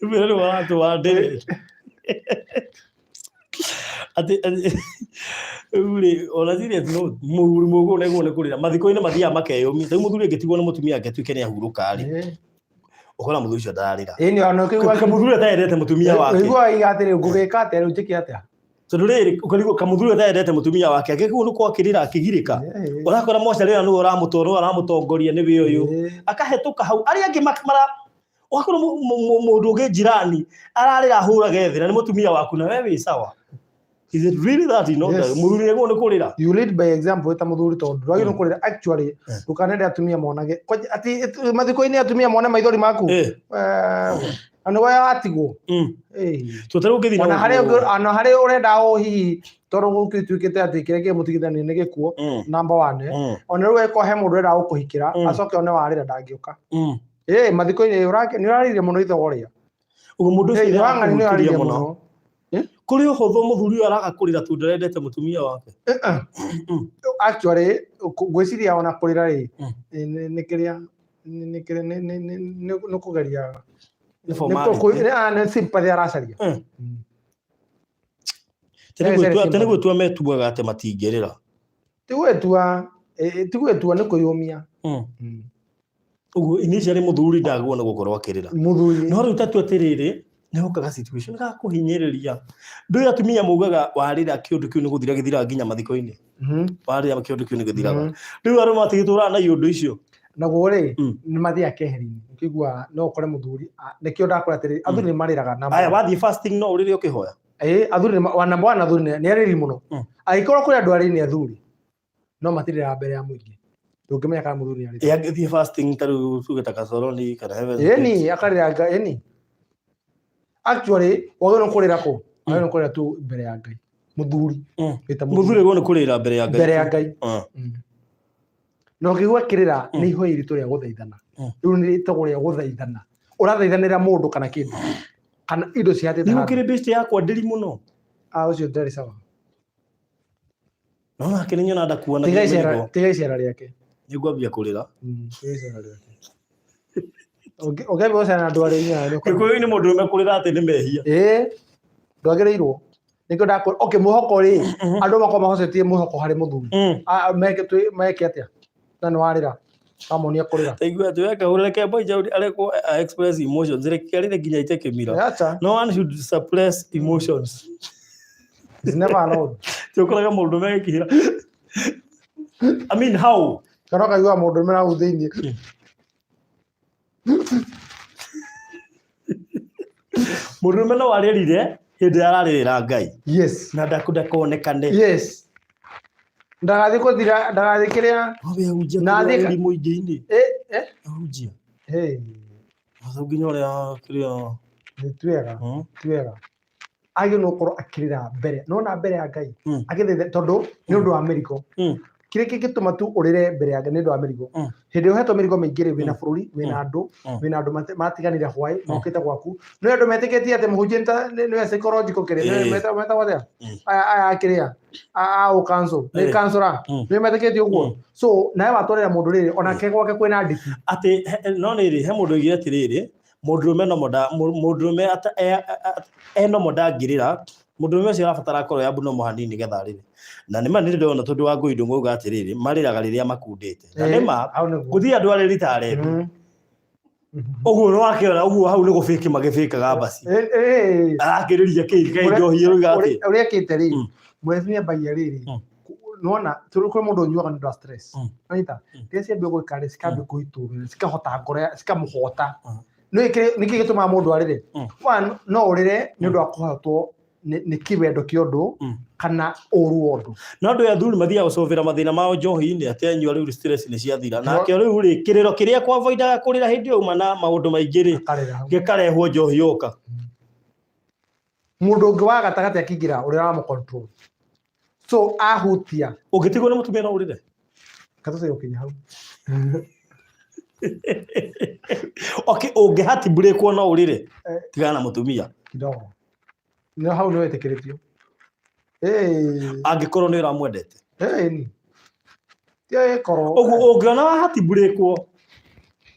Rĩu nĩ waratũa ndĩrĩ. Atĩ rĩu rĩ, ona serious note, mũthuri mũgũrũ nĩguo nĩ kũrĩra. Mathiko-inĩ mathiaga makeyũmia. Rĩu mũthuri angĩtigwo nĩ mũtumia ake atuĩke nĩ ahurũka rĩ, ũkona mũthuri ũcio ndararĩra. Ĩĩ nĩ ona ũkĩigua Kamũthuri ũtaendete mũtumia wake. Ũiguaga iga atĩrĩ, ngũgĩka atĩa rĩu njĩke atĩa? Tondũ rĩrĩ, ũkarigwo kamũthuri ũtaendete mũtumia wake, angĩkorwo nĩ kwakĩrĩra akĩgirĩka, ũrakora mocarĩ ĩyo nĩwe ũramũtwara, nĩwe ũramũtongoria nĩwe ũyũ. Akahĩtũka hau. Arĩa angĩ mara ũgakorwo mũndũ ũngĩ njirani ararĩra ahũrage thĩ na nĩ mũtumia waku na we wĩ sawa. Is it really that you know? Yes. Mũthuri nĩguo nĩ kũrĩra. You lead by example ta mũthuri tondũ ndwagĩrĩirwo kũrĩra actually, ndũkanende atumia monage. Kwanja atĩ mathiko-inĩ atumia mone maithori maku. Na nĩwe watigwo. Tũtarĩ ũngĩthiĩ na Ona harĩa ũguo. ona harĩa ũrenda o hihi tondũ gũgĩtuĩkĩte atĩ kĩrĩa kĩmũtigithania nĩ gĩkuũ, number one. Ona rĩu angĩkorwo he mũndũ ũrenda gũkũhikĩra, acoke one warĩra ndangĩũka. Mathiko-inĩ nĩ ũrarĩire mũno ithogo rĩa. Ũguo mũndũ ũcio Ithe wa ng'ani nĩ nĩarakũhutirie ũrarĩire mũno. mũno. Kũrĩ ũhũthũ mũthuri ũyũ araga kũrĩra tondũ ndarendete mũtumia wake. Actually, ngwĩciria ona kũrĩra rĩ, nĩ kĩrĩa, nĩ kĩrĩa, nĩ kũgeria Nĩ formality. nĩ sympathy aracaria. Tene Ecere gwĩtua sympathy. gwĩtua metuaga atĩ matingĩrĩra. Ti gwĩtua, ti gwĩtua nĩ kwĩyũmia. Ũguo initially mũthuri ndagwo nĩ gũkorwo akĩrĩra. Mũthuri. No rĩu tatua atĩrĩrĩ, nĩ hokaga situation gakũhinyĩrĩria. Ndũĩ atumia maugaga warĩra kĩũndũ kĩu nĩ gũthira gĩthiraga nginya mathiko-inĩ. Warĩra kĩũndũ kĩu nĩ gĩthiraga. Rĩu arũme matigĩtũraga na iũndũ icio. Naguo rĩ, nĩ mathiaga keheri-inĩ. Ũkĩigua no ũkore mũthuri, nĩkĩo ndakwĩra atĩrĩrĩ, athuri nĩ marĩraga na Aya, wathiĩ fasting no ũrĩre ũkĩhoya? Ĩĩ, athuri nĩ wa number one, athuri nĩ arĩri mũno. Angĩkorwo kũrĩ andũ arĩri nĩ athuri, no matirĩraga mbere ya mũingĩ. Ndũngĩmenya kana mũthuri nĩ arĩra. Ĩ angĩthiĩ fasting ta rĩu tuge ta Kasoroni kana Heaven's Gate. Ĩni, akarĩra Ngai, ĩni. Actually, wagĩrĩirwo nĩ kũrĩra kũ? Wagĩrĩirwo nĩ kũrĩra tu mbere ya Ngai. Mũthuri. Wĩta Mũthuri mũthuri. agĩrĩirwo nĩ kũrĩra mbere ya Ngai. Mbere ya Ngai. Na ũkĩigua kĩrĩra nĩ ihoya iritũ rĩa gũthaithana. Rĩu nĩ rĩtagwo rĩa gũthaithana. Ũrathaithanĩra mũndũ kana kĩndũ. Kana indo cihatĩte Nĩ handũ. gũkĩrĩ best yakwa ndĩri mũno. Ah, ũcio ndarĩ sawa. No nake nĩ nyona ndakuanagia Tiga icera, mĩrigo. tiga icera rĩake. Nĩ ngwambia kũrĩra. Tiga icera rĩake. Ũngĩambia gũcera na andũ arĩa inya nĩ ũkora. Gĩkũyũ-inĩ mũndũ ũrũme kũrĩra atĩ nĩ mehia. Ĩĩ, ndwagĩrĩirwo. Nĩkĩo ndakwĩra, okay, mwĩhoko rĩ, andũ makorwo mahocetie mwĩhoko harĩ mũthuri. Meke meke atĩa? Na nĩ warĩra. Wamonia kũrĩra. Taigua atĩ weka ũreke boy child arekwo a express emotions, reke arĩre nginya ite kĩmira. Acha. No one should suppress emotions. It's never allowed. Ti ũkoraga mũndũ megĩkĩra. I mean how? Kana ũkaigua mũndũ ũrũme hau thĩinĩ. Mũndũrũme no arĩrire Hĩndĩ ĩrĩa ararĩrĩra Ngai na ndakonekane. Yes, ndagathiĩ kũthira, ndagathiĩ kĩrĩa. No we ahunjia Na kĩrĩa thika- ũrĩ mũingĩ-inĩ. Eh, eh. Ahunjia. Hey, Watho nginya ũrĩa kĩrĩa. Nĩ twega. Twega agä no korwo akĩrĩra mbere nona mbere ya Ngai, agĩthaitha tondũ nĩ ũndũ wa mĩrigo. Kĩrĩa kĩngĩtũma tu ũrĩre mbere ya Ngai nĩ ũndũ wa mĩrigo. Hĩndĩ ĩrĩa ũhetwo mĩrigo mĩingĩ rĩ, wĩna bũrũri, wĩna andũ, wĩna andũ matiganire hwaĩ mokĩte gwaku, nĩ andũ metĩkĩtie atĩ mũhunjia nĩwe psychological kĩrĩa metagwo atĩa, aya aya kĩrĩa a ũ council nĩ counselor, nĩ metĩkĩtie ũguo. So nawe watwarĩra mũndũ rĩrĩ onake gwake kwĩna nditi. Atĩ no rĩrĩ, he mũndũ oigire atĩrĩrĩ, mũndũrũme no moda mũndũrũme e no ndangĩrĩra, mũndũrũme ũcio arabatara akorwo e abnormal hanini nĩgetha arĩre. Na nĩ ma nĩ ndĩrona tondũ wa ngũi ndũng'auga atĩrĩrĩ, marĩraga rĩrĩa makundĩte. Na nĩ ma Hau nĩguo. gũthiĩ andũ arĩri ta arebi. Ũguo nĩ wakĩona ũguo hau nĩ gũbĩki magĩbĩkaga mbaci. Arakĩrĩria kĩ kaĩ njohi ĩroiga atĩ. Ũrĩa ekĩte rĩ, mũrebi nĩ ambagia rĩrĩ, nĩwona tondũ kwĩ mũndũ ũnyuaga nĩ ũndũ wa stress. Nĩwanyita? Rĩrĩa ciambia gwĩka rĩ, cikambia kũitũrũra, cikahota ngoro cikamũhota. Nĩ nĩkĩ gĩtũmaga mũndũ arĩre? One, no ũrĩre nĩ ũndũ wa kũhotwo nĩ kĩwendo kĩa ũndũ kana ũru wa ũndũ. No andũ aya athuri mathiaga gũcũvĩra mathĩna mao njohi-inĩ, atĩ anyua rĩu stress nĩ ciathira. Nake rĩu rĩ, kĩrĩro kĩrĩa kwavoidaga kũrĩra hĩndĩ ĩyo uma na maũndũ maingĩ rĩ, Akarĩra hau. gĩkarehwo njohi yoka. Mũndũ ũngĩ wa gatagatĩ akĩingĩra ũrĩa ũramũ control. So ahutia. Ũngĩtigwo nĩ mũtumia no ũrĩre? Katũce gũkinya hau. Okay, ũngĩhatibũrĩkwo no ũrĩre? Tigana na mũtumia. Kidogo. No hau nĩ wetĩkĩrĩtio. Eh. Angĩkorwo nĩ ũramwendete. Eh, ni. Ti ĩkorwo. Ũguo ũngĩona wahatibũrĩkwo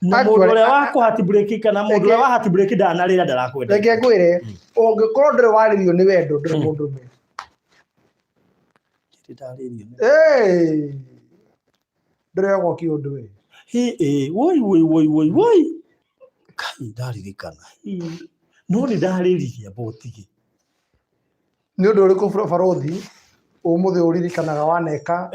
na mũndũ Actually, ũrĩa wakũhatibũrĩki kana mũndũ ũrĩa wahatibũrĩki ndanarĩra ndarakwendete. Reke ngwĩre, ũngĩkorwo ndũrĩ warĩrio nĩ wendo, ndũrĩ mũndũrũme. Ndarĩrio nĩ- Eh. Ndũrĩ ogwo kĩũndũ we. Hi, ĩ, woi woi woi woi woi. Kai ndaririkana. Hi. No nĩ ndarĩririe mbotige. Nĩ ũndũ ũrĩkũ barũthi ũmũthĩ ũririkanaga waneka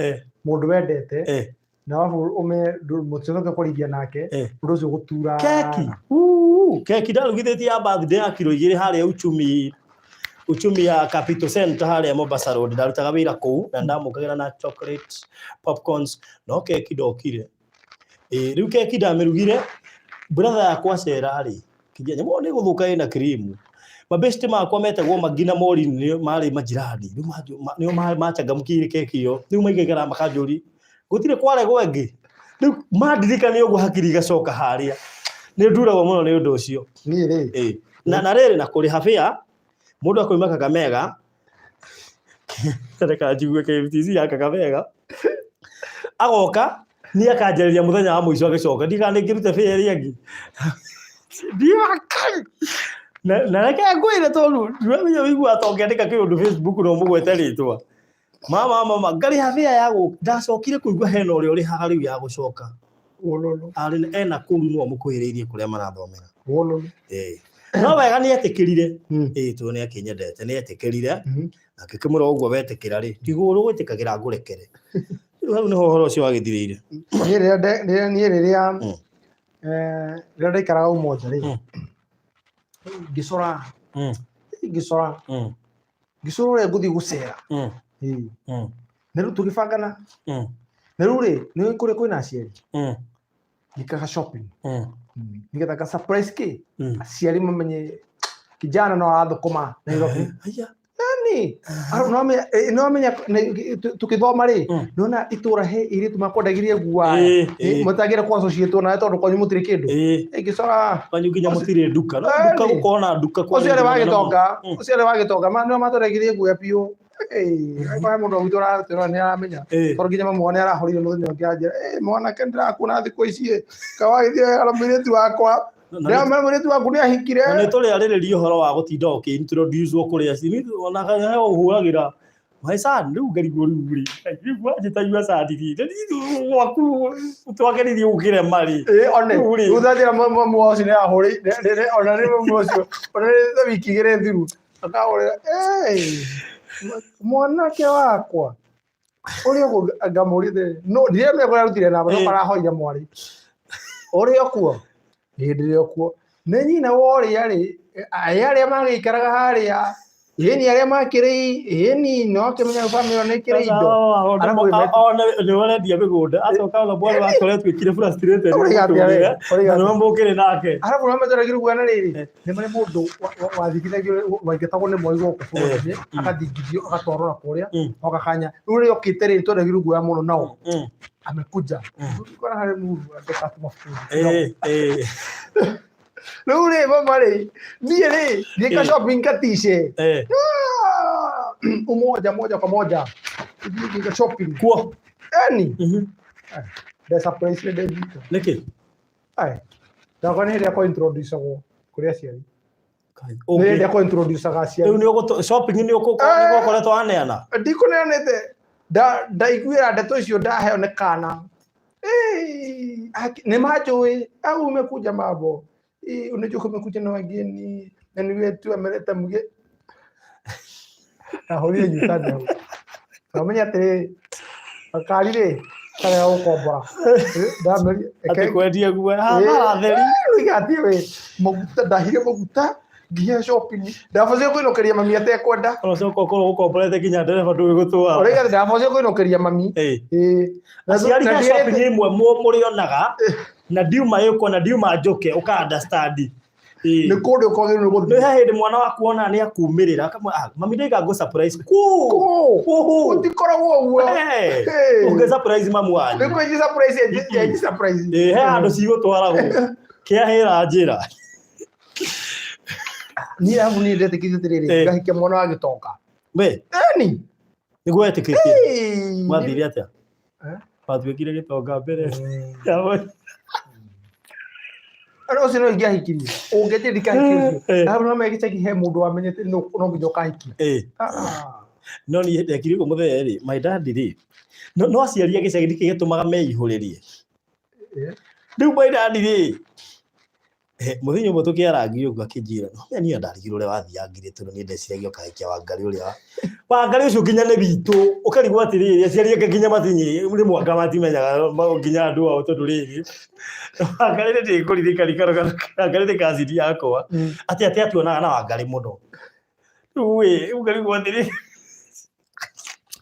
mũndũ wendete na wabu ũme mũticoke kũringia nake, ũndũ ũcio gũtura? Keki. Uu, keki ndarugithĩtie ya birthday ya kiro 2 harĩa Uchumi ya Capital Center harĩa Mombasa Road. Ndarutaga wĩra kũu na ndamũkagĩra na chocolate, popcorns, no keki ndokire. Ĩ, rĩu keki ndamĩrugire, brother yakwa acera rĩ, kĩnja nyamũ ĩyo nĩ ĩgũthũka ĩna cream. Mabeshte makwa metagwo Magi na Maureen nĩo marĩ majirani, rĩu nĩo machangamkĩire keki ĩyo. Rĩu maikaikara makanjũria, gũtirĩ kwaregwo ĩngĩ? Rĩu mandirikania ũguo hakiri igacoka harĩa. Nĩ nduragwo mũno nĩ ũndũ ũcio. Niĩ rĩ. Ĩ, na rĩrĩ na kũrĩha fare, mũndũ akoima Kakamega, reka njigue KMTC ya Kakamega, agoka niĩ akanjarĩria mũthenya wa mũico agĩcoka, ndiĩ kana nĩ ngĩrute fare ĩrĩa ĩngĩ. Ndiakai. Na reke ngwĩre tondũ ndiramenya ũiguaga ta ũngĩandĩka kĩũndũ Facebook na ũmũgwete rĩtwa. Mama mama ngarĩha fare ya gũka, ndacokire kũigua hena ũrĩa ũrĩhaga rĩu ya gũcoka. Wololo. Arĩ ena kũu no amũkuhĩrĩirie kũrĩa marathomera. Wololo. Ĩĩ. No wega nĩ etĩkĩrire. Ĩĩ tondũ nĩ akĩnyendete nĩ etĩkĩrire. Na ngĩkĩmwĩra ũguo wetĩkĩra rĩ, ndigũrũ gwĩtĩkagĩra ngũrekere. Rĩu hau nĩho ũhoro ũcio wagĩthirĩire. Niĩ rĩrĩa niĩ rĩrĩa rĩrĩa ndaikaraga Umoja rĩ, ngĩcora ngĩcora ngĩcora ũrĩa ngũthiĩ gũcera. Ĩĩ. Na rĩu tũgĩbangana. Na rĩu rĩ, nĩ kũrĩa kwĩna aciari. Ngĩkaga shopping. Nĩgetha nga surprise kĩ aciari mamenye kijana no arathũkũma Nairobi. Aya. Nani? No amenya tũkĩthoma rĩ, nona itũra he airĩtu makwendagirie guaya. Mũtagĩre kwa associate nawe tondũ kwanyu mũtirĩ kĩndũ. Ngĩcora. Kwanyu nginya mũtirĩ nduka. No nduka gũkorwo na nduka Ũcio arĩ wa gĩtonga, ũcio arĩ wa gĩtonga, nĩo matwendagirie guoya biũ. Angĩkorwo he mũndũ wa gwitũ ũratwĩrora nĩ aramenya. Tondũ nginya mamu wao nĩ arahũrire mũthenya ũngĩ anjĩra, mwanake ndĩrakuona thikũ ici ĩ, kaĩ wagĩthiĩ wega na mũirĩtu wakwa. Ndĩramenya mũirĩtu waku nĩ ahikire. Na nĩ tũrĩarĩrĩria ũhoro wa gũtinda ũkĩ introduce wo kũrĩ aciari. Ona kana he ũhũragĩra my son, rĩu ngarigwo rĩu rĩ, rĩu wanjĩta your son rĩ, na niĩ gwaku twageririe gũkĩrema rĩ. Ĩ, one, Rĩu rĩ. rĩu thanjĩra mamu wao ũcio nĩ arahũrĩire, ona nĩ mamu ũcio, ona nĩ ta wiki 2 thiru, akahũrĩra, mwanake wakwa, ũrĩ o kũ? Ngamũria atĩrĩrĩ, no, ndiramenya kũrĩa arutire namba, no karahoire mwarĩ. Ũrĩ o kuo? Ĩ, ndĩrĩ o kuo. Nĩ nyina wa ũrĩa rĩ, ĩ arĩa magĩikaraga harĩa Ĩni arĩa makĩrĩ ĩni no akĩmenya bamĩrĩ ĩyo nĩ ĩkĩrĩ indo. Arabu Nĩ ũrendia mĩgũnda acoka ona mwana wake ũrĩa atuĩkire frustrated nĩ Ũrĩga atĩa we? mũtũrĩre, Ũrĩga na atĩa? nĩwe mũkĩrĩ nake. Arabu no metũragĩrwo guana rĩrĩ nĩ marĩ mũndũ wathingithagio waingatagwo nĩ moi gũkũ bũrũri-inĩ agathingithio agatwarwo na kũrĩa oka kanya rĩu rĩrĩa okĩte rĩ twendagĩrwo guoya mũno nao amekuja kora harĩ mũndũ andĩka mabuku Rĩu rĩ mama rĩ niĩ rĩ ngĩka shopping katice umoja moja kwa moja Thiĩ ngĩka shopping Kuo. Eni nde surprise nĩ ndĩnyita. Nĩkĩ? Ai, ndakwa nĩ hĩndĩ ĩrĩa introduce-agwo kũrĩ aciari. Ngai, Nĩ ũngĩ- hĩndĩ ĩrĩa introduce-aga aciari. Rĩu nĩ ũgũtũ- shopping nĩ ũkoretwo waneana? Ndikũneanĩte. Ndaiguĩra ndeto icio ndaheo nĩ kana. Eh, nĩ manjũĩ au umekuja mambo. Eh, unajua kumekuja na wageni na ni wetu ameleta mge. Ndahũrire nyutani hau. Ndamenya atĩrĩ, gakari rĩ, karega gũkombora. Ndameria, Atĩ kwendia guoya hathara theri. Rĩu atĩ we, maguta, ndahire maguta, nginya shopping. Ndabocire kũinũkĩria mami atekwenda. Ũcoka ũkorwo ũkomborete nginya ndereba ndũĩ gũtwara. Ũraiga atĩ ndabocire kũinũkĩria mami. Ĩĩ. Aciari Na he ndiĩrĩte- shopping ĩmwe mũrĩonaga na ndiuma ĩkwo na ndiuma njũke ũka understand. Nĩ kũndũ kwagĩrĩirwo nĩ Nĩ gũthiĩ. he hĩndĩ mwana waku ona nĩ akumĩrĩra akamwĩra, "Ah, mami ndaiga ngũ surprise." Kũ? Kũ? Kũ? Gũtikoragwo ũguo. Hey. Ũngĩ surprise mamu wanyu. Nĩ kwĩnji surprise, enji surprise. Ĩĩ, he handũ cigũtwaragwo. Kĩahĩra njĩra. Niĩ habu niĩ ndetĩkĩtie atĩrĩrĩ, ngahikia mwana wa gĩtonga. We, Eni. nĩguo wetĩkĩtie? Hey. Wathire atĩa? Eh? Watuĩkire gĩtonga mbere. Ano ũcio no ingĩahikirie. Ũngĩnjĩra ndikahikie ũcio. Habu no menya gĩcagi he mũndũ wamenyete no nginya ũkahikia. Ah. No niĩ ndekire ũguo mũthenya rĩ, my dad rĩ, no aciari a gĩcagi nĩkĩ gĩtũmaga meihũrĩrie? Rĩu my dad rĩ, mũthenya ũmwe tũkĩarangia ũguo akĩnjĩra, no niĩ ndarigirwo ũrĩa wathiangire tondũ niĩ ndeciragia ũkahikia Wangarĩ ũrĩa Wangarĩ ũcio nginya nĩ witũ, ũkarigwo atĩrĩrĩ, aciari ake nginya matinyi rĩmwe anga matimenyaga nginya andũ ao tondũ rĩrĩ, Wangarĩ nĩ ndĩkũririkania Wangarĩ nĩ cousin yakwa, atĩ atĩ atuonaga na Wangarĩ mũno. Rĩu ĩ, ũkarigwo atĩrĩrĩ,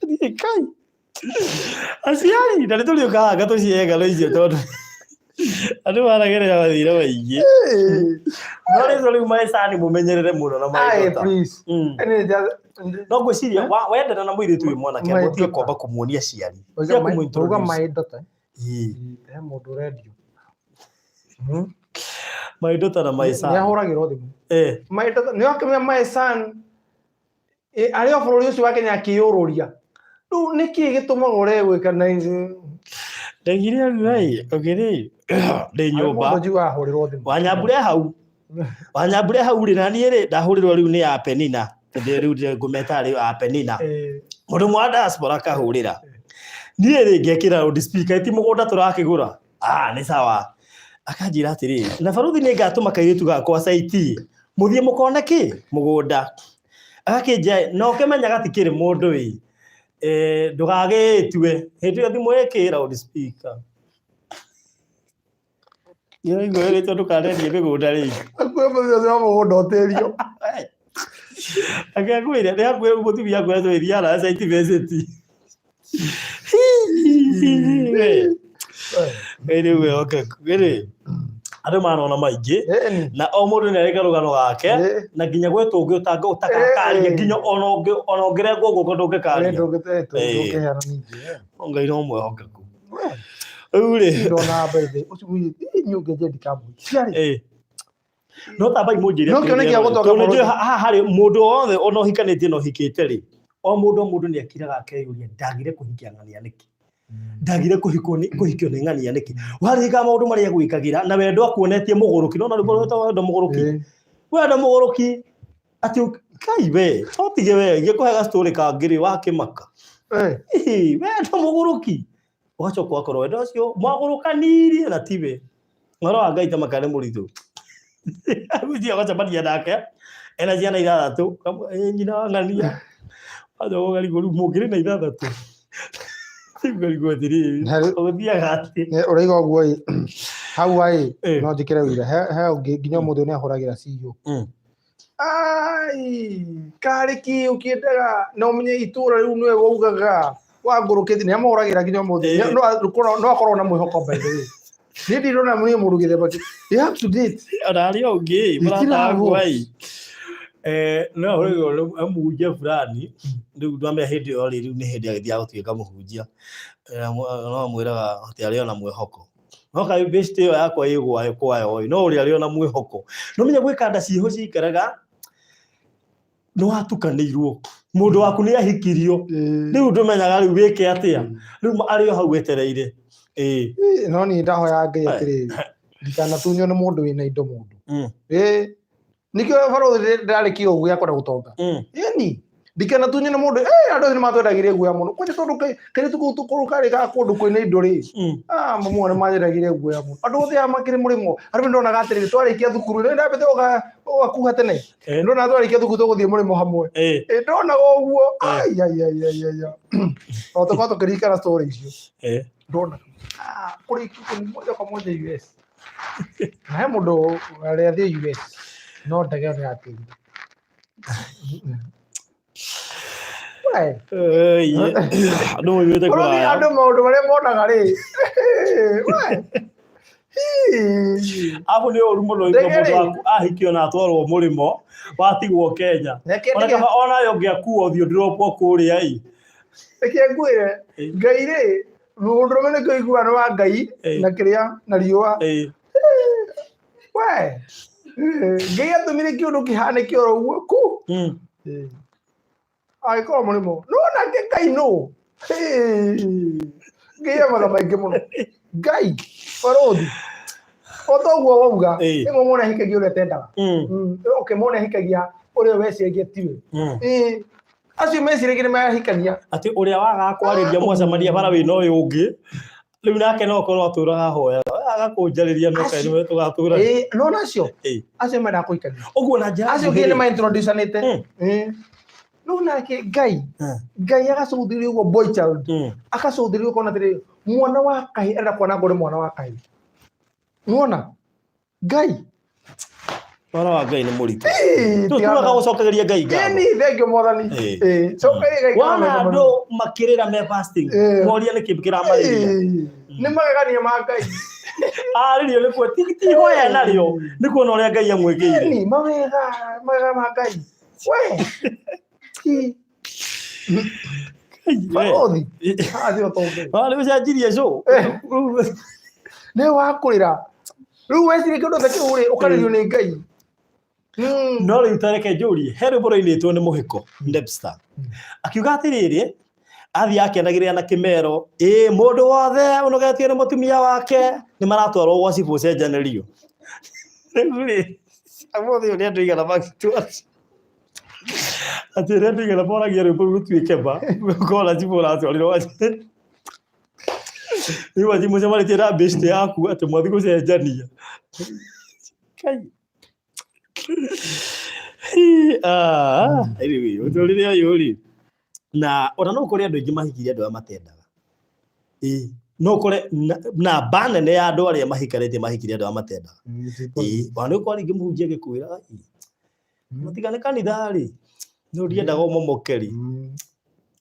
niĩ Ngai. Aciari na nĩ tũrĩũkaga tũcihe ng'ano icio tondũ andũ maragerera mathĩna maingĩ. No rĩu rĩu maecani mũmenyerere mũno na Aye, maĩndota. please. No ngwĩciria wendana na mũirĩtu wĩ mwanake My mũtige daughter. kwamba kũmuonia aciari. Tiga Uga kũmũ-introduce. my daughter. Ĩĩ. He mũndũ ũrendio. My daughter na my Nĩ son. ahũragĩrwo thimũ. My daughter, nĩ wakĩmenya my son arĩ o bũrũri ũcio wa Kenya akĩyũrũria. Rĩu nĩkĩ gĩtũmaga ũrege gwĩka na Ndaigire ũguo ĩ, ũngĩ-rĩ, ndĩ nyũmba. Mũndũ njiguaga ahũrĩrwo thimũ. Wanyambure hau. Wanyambure hau rĩ, na niĩ rĩ, ndahũrĩrwo rĩu nĩ Apenina. Tondũ rĩu ngũmeta rĩu Apenina. Mũndũ mwa diaspora akahũrĩra. Niĩ rĩ, ngekĩra loud speaker, ti mũgũnda tũrakĩgũra. Ah, nĩ sawa. Akanjĩra atĩrĩrĩ, na baruthi nĩ ngatũma kairĩtu gakwa caiti, mũthiĩ mũkone kĩ? Mũgũnda. Agakĩnjĩra, na ũkĩmenya gatikĩrĩ mũndũ ĩ, ndũgagĩtue. Hĩndĩ ĩyo thimũ ĩkĩ loud speaker. Nĩũraigua wĩrĩtwo ndũkanendie mĩgũnda rĩngĩ. Akuwe mũthenya ũcio wa mũgũnda ũtĩrio. Reke ngwĩre, nĩ hakuhĩ mũtumia akwĩra twĩthiaga na site visit. Rĩu wĩhokeku rĩ, andũ manona maingĩ na o mũndũ nĩ arĩ karũgano gake na nginya gwĩ tũngĩ ũtagakaria nginya ona ũngĩrengwo guoko ndũngĩkaria. Ndũngĩheana ningĩ. Ngai no mwĩhokeku. Rĩu rĩ, Ndona by the ũcio mũirĩtu, niĩ ũngĩnjia ndikamũhikia rĩ. No tambai mũnjĩre No kĩoneki gĩa gũtonga tondũ nĩnjũĩ bũrũri. haha harĩ mũndũ wothe ona ũhikanĩtie na ũhikĩte rĩ, o mũndũ o mũndũ nĩ akiraga akeyũria ndagire kũhikia ng'ania nĩkĩ, ndagire kũhikwo nĩ kũhikio nĩ ng'ania nĩkĩ. Warĩka maũndũ marĩa agwĩkagĩra na wendo akuonetie mũgũrũki, nĩwona rwĩmbo rwĩtagwo wendo mũgũrũki, wendo mũgũrũki atĩ Ngai we totige we ingĩkũhe ga story kangĩ rĩ wakĩmaka. Ĩĩ, wendo mũgũrũki ũgacoka ũgakorwo wendo ũcio mwagũrũkanirie na tiwe. Ũhoro wa Ngai ta maka nĩ mũritũ. Ũthiĩ ũgacemania nake ena ciana ithathatũ, ũkamwĩra, nyina wa ng'ania. Wacoka ũkarigwo rĩu mũngĩrĩ na ithathatũ. Rĩu ũkarigwo atĩrĩrĩ, ũgũthiaga atĩa? Ũraiga ũguo ĩ, hau ĩ, no njĩkĩre wĩira. He ũngĩ nginya ũmũthĩ nĩ ahũragĩra CEO. Ai, karĩ kĩ ũkĩendaga na ũmenye itũra rĩu nĩwe waugaga wangũrũkĩtie nĩ amoragĩra nginya ũmũthĩ. No akorwo na mwĩhoko, by the way. Niĩ ndirona niĩ mũndũ gĩthemba kĩu. You have to date. Ona arĩa ũngĩ mũrata Itiragwo. wakwa ĩ, no ahũrĩrwo nĩ mũhunjia fulani. Rĩu ndwamenya hĩndĩ ĩyo rĩ, rĩu nĩ hĩndĩ agĩthiaga gũtuĩka mũhunjia. No amwĩraga atĩ arĩ ona mwĩhoko, no kaĩ best ĩyo yakwa ĩ gwayo kwayo ĩ, no ũrĩa arĩ ona mwĩhoko. No menya gwĩ kanda ciĩho ciikaraga nĩ watukanĩirwo, mũndũ waku nĩ ahikirio, rĩu ndũmenyaga rĩu wĩke atĩa, rĩu arĩ o hau etereire ĩ. No niĩ ndahoya Ngai atĩrĩrĩ, ndikanatunywo nĩ mũndũ wĩna indo mũndũ. Ĩ, nĩkĩo barũthi ndarĩ kĩo gĩa kwenda gũtonga. Ĩni ndikanatunywo nĩ mũndũ. Andũ acio nĩ matwendagĩria guoya mũno kwanja, tondũ kairĩtu kau tũkũrũ karĩ ga kũndũ kwĩna indo rĩ. Ah, mamu nĩ manyendagĩria guoya mũno. Andũ othe aya makĩrĩ mũrĩmo arĩa ndonaga atĩrĩrĩ, twarĩkia thukuru nĩ ndambĩte ũgakuha tene. Ndona twarĩkia thukuru tũgũthiĩ mũrĩmo hamwe. Ĩ, ndonaga ũguo. Ai, ai, ai, ai, ai, ai. O tũkorwo tũkĩririkana story icio. Ndona kũrĩkia kũu moja kwa moja US, na he mũndũ arĩa athiĩ US no ndege ĩyo nĩ yatĩrire. We, Andũ maumĩte Bũrũri kũraya. Andũ maũndũ marĩa monaga rĩ, we, hii. Abu nĩ ũru mũno hingo Ndege mũndũ rĩ. waku ahikio na atwarwo mũrĩmo watigwo Kenya. Reke Ona kaba onayo ũngĩakua ũthiĩ ũndĩropwo kũrĩa ĩ. Reke ngwĩre, Ngai rĩ, mũndũrũme nĩ kũiguano wa Ngai na kĩrĩa na riũa. We, Ngai atũmire kĩũndũ kĩhanĩke oro ũguo ku. Agĩkorwo mũrĩmo no nake Ngai nũ. Ngai e matha maingĩ mũno. Ngai barũthi o ta ũguo wauga. Rĩmwe mwana ahikagia ũrĩa atendaga. Okay, mwana ahikagia ũrĩa weciragia tiwe. Acio meciragia nĩ marahikania. Atĩ ũrĩa wagaga kwarĩria mwacemania bara wĩna ũyũ ũngĩ rĩu nake no korwo atũraga ahoyaga agakũnjarĩria no kaĩ nĩwe tũgatũra. Ĩĩ, no nacio acio mendaga kũhikania ũguo na njĩra acio nginya nĩ maintroducanĩte. No nake Ngai, Ngai agacũthĩrĩria ũguo boy child, agacũthĩrĩria ũkona atĩrĩrĩ, mwana wa kahĩ arenda kwanangwo nĩ mwana wa kahĩ. Nĩwona Ngai? Mwana wa Ngai nĩ mũritũ. Ĩĩ, tũtũraga gũcokeria Ngai ngatho. Ĩni, thengiũ Mwathani. Ĩĩ, cokeria Ngai ngatho Wona maita andũ mũno. makĩrĩra me fasting, moria nĩkĩ kĩramarĩria. Ĩĩ, nĩ magegania ma Ngai. Arĩrio nĩkuo ti ihoya narĩo nĩ kuona ũrĩa Ngai amwĩkĩire. Ĩni, mawega mawega ma Ngai we. Ti. Barũthi athiĩ ũtonge. Nĩ ũcenjirie cũ. Nĩ wakũrĩra rĩu weciria kĩndũ ta kĩu rĩ, ũkarĩrio nĩ Ngai. No rĩu ta reke njũrie, he rwĩmbo rwainĩtwo nĩ mũhĩko Debstar akiuga atĩrĩrĩ, athiĩ akenagĩrĩra na kĩmero ĩ mũndũ wothe ũnogetio nĩ mũtumia wake nĩ maratwarwo gwa cibũ ũcenjanĩrio. Rĩu rĩ, ũmũthĩ ũyũ nĩ andũ aigana magĩtua atĩ ũrĩa andũ aigana moragia rwĩmbo rũu rũtuĩke ma ũkona cibũ ũratwarirwo rĩu athiĩ mũcemanĩtie na bĩcitĩ yaku atĩ mwathiĩ gũcenjania. Kai. Ah, anyway, mũtũrĩre ũyũ rĩ, na ona no ũkore andũ aingĩ mahikirie andũ arĩa matendaga. Ĩĩ, no ũkore namba nene ya andũ arĩa mahikanĩtie mahikirie andũ arĩa matendaga. Ĩĩ, ona nĩ ũkora rĩngĩ mũhunjia agĩkwĩra, "Ai, mũtigane kanitha rĩ, no ndiendaga ũmomokeri."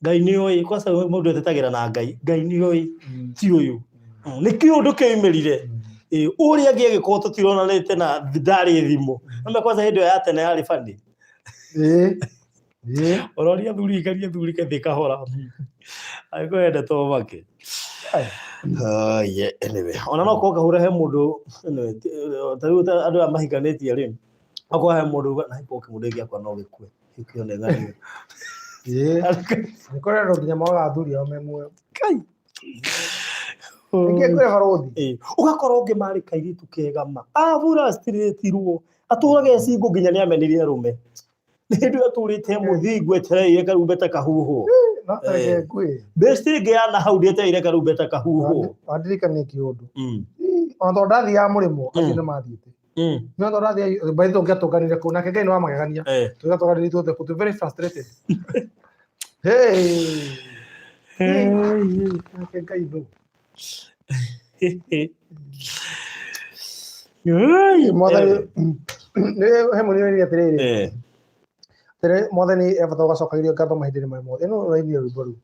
Ngai nĩ oĩ, kwanza mũndũ etetagĩra na Ngai, Ngai nĩ oĩ, ti ũyũ. Nĩ kĩũndũ kĩoimĩrire. Ĩĩ, ũrĩa angĩ agĩkorwo tũtironanĩte na ndarĩ thimũ. No kwanza hĩndĩ ĩyo ya tene yarĩ bani. Ĩĩ. Ĩĩ. Ũroria thuri ikaria thuri kathĩ kahora. Angĩkorwo endete ũmake. Ah, yeah, anyway. Ona no korwo kahũra he mũndũ, anyway, ta rĩu ta andũ aya mahikanĩtie rĩ, okorwo he mũndũ uga, na korwo kĩmũndũ gĩakwa no gĩkue, gĩkĩone ng'ania. Ĩĩ. Nĩ kũrĩ andũ nginya moraga athuri ao me muoyo. Kai. Nĩkĩ kwĩ barũthi? Ĩĩ. Ũgakora ũngĩ marĩ kairĩtu kega ma aburacitirĩtirwo atũraga ecingo nginya nĩ amenire arũme nĩ hĩndĩ ĩyo atũrĩte mũthingu etereire karumbeta kahuhwo. No tareke ngwĩre. Best ĩngĩ ya na hau ndĩetereire karumbeta kahuhwo. Wandirikania kĩũndũ. Ona tondũ ndathiaga mũrĩmo, acio nĩ mathiĩte. No tondũ ndathiaga, by the way, tũngĩatũnganire kũu, nake Ngai nĩ wa magegania. Tũngĩatũnganire ithuothe kũu, tũ very frustrated. Hey. Nake Ngai thũ. Ai, Mwathani. Nĩ he mũnini oigire atĩrĩrĩ, atĩrĩ, mwathani e bata ũgacokagĩrio ngatho mahinda-inĩ marĩa mothe. Ĩno ũrainire rwĩmbo rũu.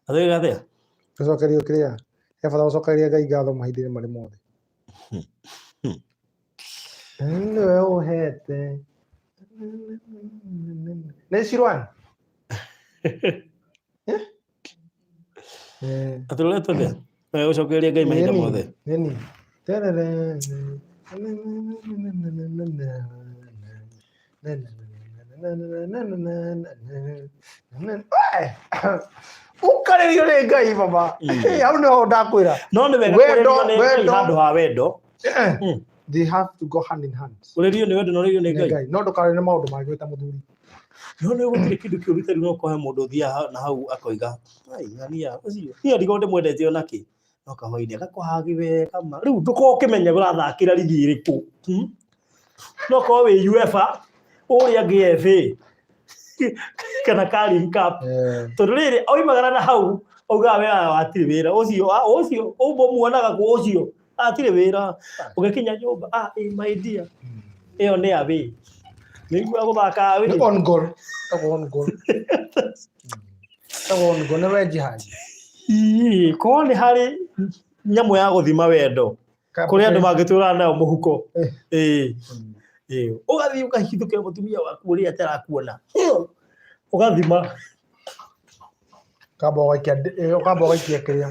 Athiĩ atĩa? Gũcokerio kĩrĩa? He bata gũcokeria Ngai ngatho mahinda-inĩ marĩ mothe. Nĩwe ũhete. Nĩ Shirwan? Eh. Atĩ ũretwo atĩa? Wee ũcokeria Ngai mahinda mothe. Nini. Terere. Ũkarĩrio nĩ Ngai baba. Hau nĩho ndakwĩra. No nĩ wega Wendo, kũrĩrio nĩ Ngai wendo. handũ ha wendo. They have to go hand in hand. Kũrĩrio nĩ wendo na ũrĩrio nĩ Nĩ Ngai. Ngai. No ndũkarĩre nĩ maũndũ mangĩ wĩ ta mũthuri. No nĩ gũtirĩ kĩndũ kĩũru ta rĩu no kũhe mũndũ ũthiaga na hau akoiga, ai ng'ania ũcio. Niĩ ndigoo ndĩmwendete ona kĩ. No kahwainĩ agakũhagi wega ma. Rĩu ndũkorwo ũkĩmenya ũrathakĩra rigi ĩrĩkũ. No korwo wĩ UEFA, ũrĩa ũngĩ FA kana Carling Cup. Tondũ rĩrĩ oimagara na hau augaga we hatirĩ wĩra ũcio ũcio ũguo muonaga kũ ũcio hatirĩ wĩra ũgĩkinya nyũmba ah ĩ my dear ĩyo nĩ away nĩigua gũthaka away Nĩ on goal. Tagwo on goal. Tagwo on goal nĩ wenji hanji. Ii, korwo nĩ harĩ nyamũ ya gũthima wendo kũrĩ andũ mangĩtũraga nayo mũhuko. Ĩĩ. Ĩĩ. Ũgathiĩ ũkahithũkĩra mũtumia waku ũrĩa atarakuona. Ũgathima. Ũkamba ũgaikia ũkamba ũgaikia kĩrĩa.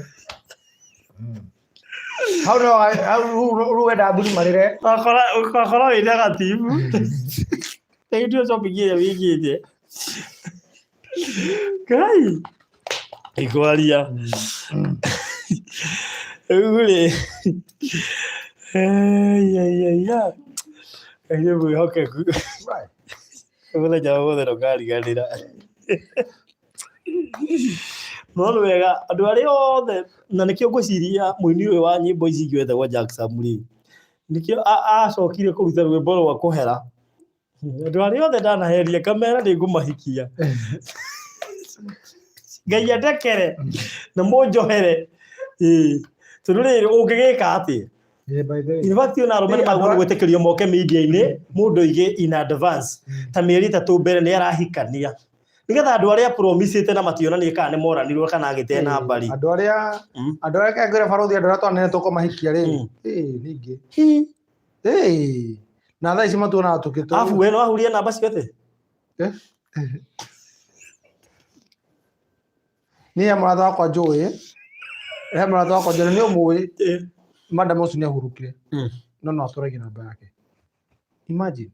Hau no hau rĩu wenda athuri marĩre. Ũgakora ũgakora wĩ negative. Rĩu ndio shopping ĩrĩa wĩkĩte. Ngai. Ikwaria. Rĩu rĩ. Ai ai ai. Ngai nĩ mwĩhokeku. Mũthenya wa ũmũthĩ ndũkariganĩra. No nĩ wega andũ arĩa othe na nĩkĩo ngwĩciria mũini ũyũ wa nyĩmbo ici ingĩ wetagwo Jack Sam rĩ, nĩkĩo acokire kũruta rwĩmbo rwa kũhera. Andũ arĩa othe ndanaheria ngamera nĩ ngũmahikia. Ngai andekere na mũnjohere. Ĩĩ. Tondũ rĩrĩ ũngĩgĩka atĩa? Yeah, by the way. In fact ona arũme nĩ Ĩ, andũ magĩrĩirwo gwĩtĩkĩrio moke media-inĩ mũndũ oige in advance ta mĩeri 3 mbere nĩ arahikania nĩgetha andũ arĩa promisĩte na mationanie kana nĩ moranirwo kana agĩte namba rĩ. Andũ arĩa andũ arĩa kengwĩra barũthi andũ arĩa twanene tũkũmahikia rĩ. Ĩ, ningĩ. Ĩ, na thaa ici matuonaga tũkĩtũ. Abu we no ahurie namba ciothe? Eh? Niĩ he mũrata wakwa njũĩ, he mũrata wakwa njũĩ, nĩ ũmũĩ, madam ũcio nĩ ahurũkire, no no atũragia namba yake. Imagine.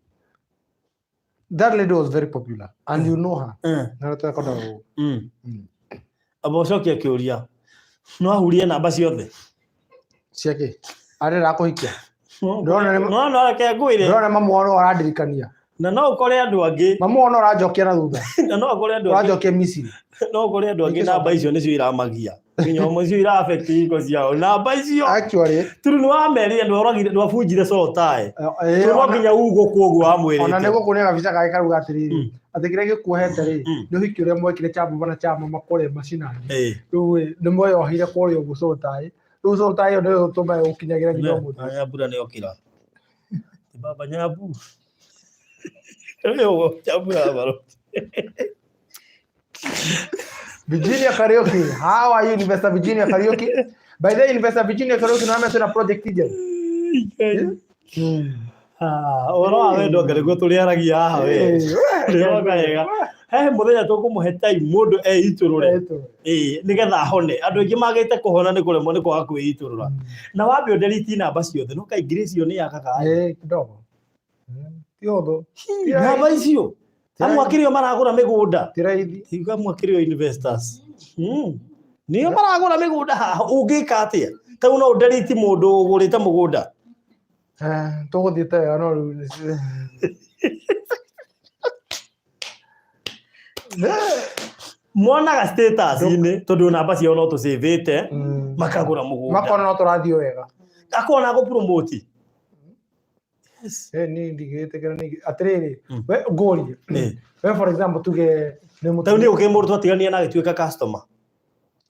That lady was very popular and you know her. Na tũrekonda ũũ. Amba ũcokie kĩũria. No ahurie namba ciothe? Ciake. Arenda kũhikia. Ndĩrona nĩ No no reke ngwĩre. Ndĩrona mamu wao no arandirikania. Na no ũkore andũ angĩ. Mamu wao no aranjokia na thutha. Na no ũkore andũ angĩ. Ũranjokia Misiri. No ũkore andũ angĩ namba icio nĩcio iramagia. Nginya ũmwe icio ira affect ihiko ciao. Namba icio. Actually. Tondũ nĩ wamerire ndwaragire ndwabunjire sotae. Tondũ no nginya ugwo kwoguo wamwĩrĩte. Ona nĩ gũkũ nĩ gabica gake karauga atĩrĩrĩ. Atĩ kĩrĩa gĩkuohete rĩ, nĩ ũhiki ũrĩa mwekire cha baba na cha mama kũrĩa macinani. Rĩu ĩ, nĩ mweyoheire kũrĩa ũguo sotae. Rĩu sotae ĩyo nĩyo ĩtũmaga gũkinyagĩra nginya ũmũthĩ. Nyambura nĩ okĩra. Baba Nyambu. Rĩu Nyambura baro. Virginia Kariuki. How are you, Investor Virginia Kariuki? By the way, Investor Virginia Kariuki no amesema project ije. Ah, ũhoro wa wendo anga nĩguo tũrĩaragia haha we. Ndĩrona wega. He mũthenya tũkũmũhe time mũndũ eitũrũre. Ĩĩ, nĩgetha ahone. Andũ aingĩ magĩte kũhona nĩ kũremwo nĩ kwaga kwĩitũrũra. Na wambe ũnderiti namba ciothe, no kaingĩ icio nĩ yagaga. Eh, kidogo. Ti ũndũ. Namba icio. Amwe akĩrĩ o maragũra mĩgũnda. Ti raithi. Tiga amwe akĩrĩ o investors. Nĩo maragũra mĩgũnda haha, ũngĩka atĩa? Ta rĩu no ũnderiti mũndũ ũgũrĩte mũgũnda. Eh, tũgũthiĩte wega no rĩu Monaga status-inĩ tondũ namba ciao no tũcĩvĩte makagũra mũgũnda. Makona no tũrathiĩ wega. Akona gũpromote. Yes. Eh, niĩ ndigĩtĩkĩra ningĩ atĩrĩrĩ we ngũrie we for example tuge nĩ mũtumia. Rĩu nĩ ũkĩ mũndũ twatigania na agĩtuĩka customer.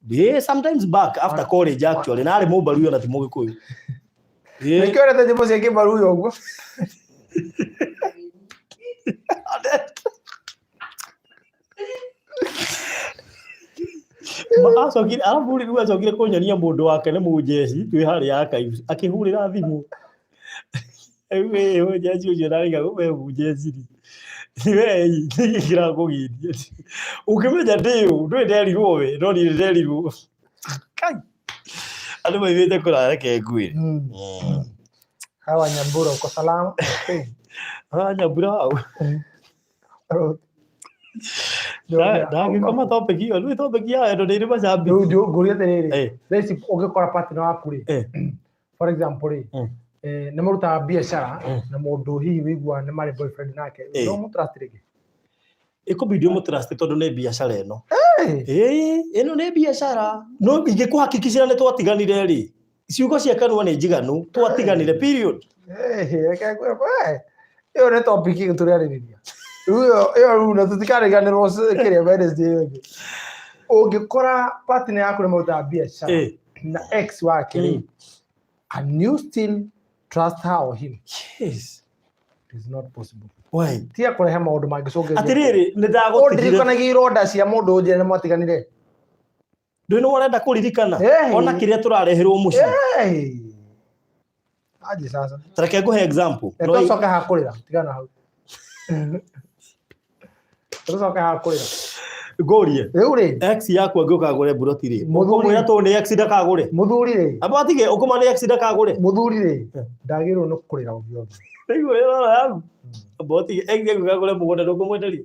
Yeah, sometimes back after college actually na arĩ mũmbaruo na ti mũgĩkũyũ. Nĩkĩo wendete nyĩmbo cia Kĩmaruyo ũguo. Acokire arabu rĩu acokire kũnyonia mũndũ wake nĩ mũnjeci twĩ harĩa archives akĩhũrĩra thimũ. Rĩu ĩ mũnjeci ũcio ndaraiga we mũnjeci rĩ we nĩkĩ kĩrakũgiria? Ũngĩmenya ndĩ ũ ndũĩ nderirwo we no niĩ nĩnderirwo. Kai andũ maumĩte kũraya reke ngwĩre. Hawa Nyambura uko salama? Hawa Nyambura hau. Ndangĩkoma topic ĩyo nĩ topic ya wendo nĩ ĩrĩ macambĩki. Rĩu ngũria atĩrĩrĩ, thaa ici ũngĩkora partner waku rĩ, for example rĩ, nĩ marutaga biacara na mũndũ hihi wĩiguaga nĩ marĩ boyfriend nake, no mũtrust rĩngĩ? Ĩkũbidi ũmũtrust tondũ nĩ biacara ĩno. Ĩĩ, ĩno nĩ biacara. No ingĩkũhakikicĩra nĩ twatiganire rĩ, ciugo cia kanua nĩ njiganu, twatiganire period. Reke ngwĩre, we, ĩyo nĩ topic ĩngĩ tũrĩarĩrĩria. Rĩu ĩyo ĩyo rĩu na tũtikariganĩrwo kĩrĩa Wednesday ĩyo ĩngĩ. Ũngĩkora partner yaku nĩ marutaga biacara na ex wake rĩ, can you still trust her or him? Yes. It is not possible. Why? Tiga kũrehe maũndũ mangĩcũngĩrĩria. Atĩrĩrĩ, nĩ ndagũtigire. Ũndirikanagia ironda cia mũndũ ũnjĩre nĩ mwatiganire. Ndũĩ nĩ ũrenda kũririkana Hey. ona kĩrĩa tũrareherwo mũciĩ. Hey. Aje sasa. Ta reke ngũhe example. Reke ũcoke haha kũrĩra, tigana hau. Reke ũcoke haha kũrĩra. Ngũrie. Rĩu rĩ, Ex yaku angĩũka agũre mburoti rĩ, Mũthuri. ũkũmwĩra tondũ nĩ ex ndakagũre. Mũthuri rĩ, Amba atige ũkũma nĩ ex ndakagũre. Mũthuri rĩ, ndagĩrĩirwo nĩ kũrĩra ovyo ovyo. Rĩu ũrĩa ũrora yaku. Amba ũtige ex angĩũka agũre mũgũnda ndũkũmwenderia.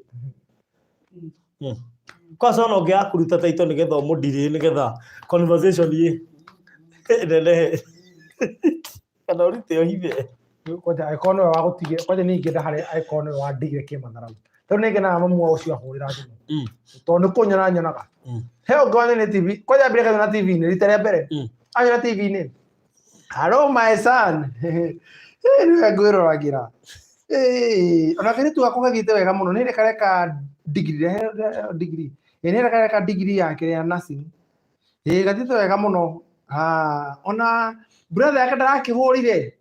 Kwanza ona ũngĩaga kũruta title nĩgetha ũmũndirĩ nĩgetha conversation ĩ ĩnenehe kana ũrute ũhithe. Kwanja angĩkorwo nĩwe wagũtigire, kwanja niĩ ingĩenda harĩa angĩkorwo nĩwe wandigire kĩmatharau. Tondũ nĩ ngenaga mamu wa ũcio ahũrĩra thimũ. Tondũ nĩ kũnyona nyonaga. He ũngĩ wanyonire TV, kwanja ambire kanyona TV-inĩ rita rĩa mbere. Anyona TV-inĩ. Hello my son. Ĩ nĩwe ngwĩroragĩra. Ĩ ona kairĩtu gakwa gathiĩte wega mũno nĩ kareka degree degree. Ĩ nĩ kareka degree yake ya nursing. Ĩ gathiĩte wega mũno. Ah, ona brother yake ndarakĩhũrire.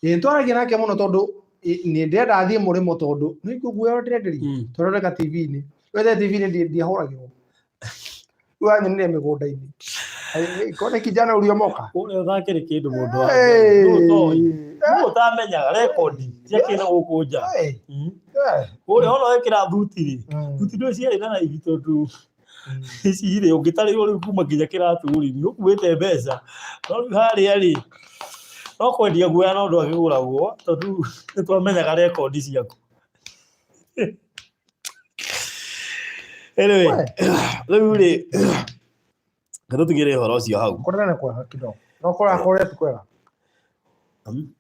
Ĩ twaragia nake mũno tondũ nĩ ndĩrenda athiĩ mũrĩmo tondũ nĩ nguo ndĩrenderia. Tondũ ndeka TV-inĩ. Wethe TV-inĩ ndiahũragĩrwo. Rĩu anyonire mĩgũnda-inĩ. Kone kijana uliomoka. Ũrĩa ũthakĩrĩ kĩndũ mũndũ wa Ngai. Nũ ũtoĩ? Nũ ũtamenyaga rekondi cia kĩna gũkũ nja? Ũrĩa ona wekĩra thuti rĩ, thuti ndũĩ ciarĩ na raithi tondũ ici rĩ ũngĩtarĩrwo rĩu kuma nginya kĩratũ rĩ nĩ ũkuĩte mbeca. No rĩu harĩa rĩ, no kwendia guoya no ndwakĩgũragwo tondũ nĩ twamenyaga rekondi ciaku. Anyway, rĩu rĩ reke tũtigĩre ũhoro ũcio hau. Kũrĩra nĩ kwega kidogo. No kũrĩra kũrĩa ti kwega.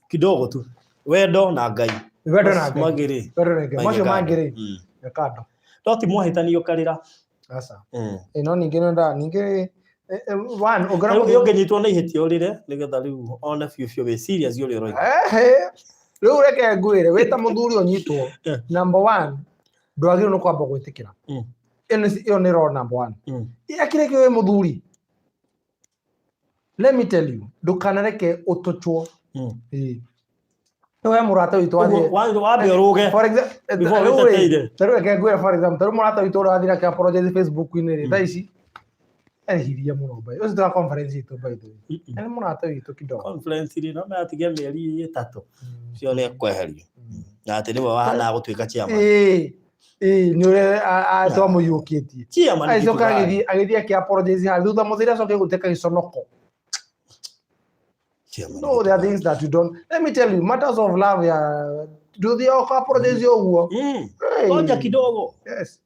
Kidogo tu. Wendo na Ngai. Wendo na Ngai. Mangĩ rĩ. Wendo na Ngai. Macio mangĩ rĩ. Nĩ kando. No ti mwahĩtania ũkarĩra. Aca. Ĩ no ningĩ nĩ ningĩ one ũngĩona Rĩu ũngĩnyitwo nĩ ihĩtia ũrĩre nĩgetha rĩu one biũ biũ wĩ serious ũrĩa ũroiga. Ehe. Rĩu reke ngwĩre wĩ ta mũthuri ũnyitwo number one ndwagĩrĩirwo nĩ kwamba gwĩtĩkĩra. Ĩyo ĩyo nĩ role number one. Akĩreke wĩ mũthuri. Let me tell you, ndũkanareke ũtũchwo. Ĩĩ. Nĩ we mũrata witũ wathiĩ. Wambe ũrũge. For example, Before rĩu rĩ, wĩteteire. ta rĩu reke ngwĩre for example, ta rĩu mũrata witũ ũrĩa wathire akĩ apologize Facebook-inĩ rĩ, thaa ici ehirie mũno by ũcio twa conference itũ by the way. Na nĩ mũrata witũ kidogo. Conference rĩ no matigie mĩeri ĩtatũ. Ũcio nĩ ekweherio. Na atĩ nĩwe wahanaga gũtuĩka chairman. Ĩĩ, ĩĩ, nĩ ũrĩa twamũiyũkĩtie. Chairman nĩ Agĩcoka kitu gani? agĩthiĩ agĩthiĩ akĩ apologize harĩa thutha mũthuri acoke gũtuĩka gĩconoko. Chairman No, nĩ there are kitu things that you don't. Let me tell you, matters of love ya ndũthiaga ũka apologize ũguo. gani. Hey. Ngoja kidogo. Yes.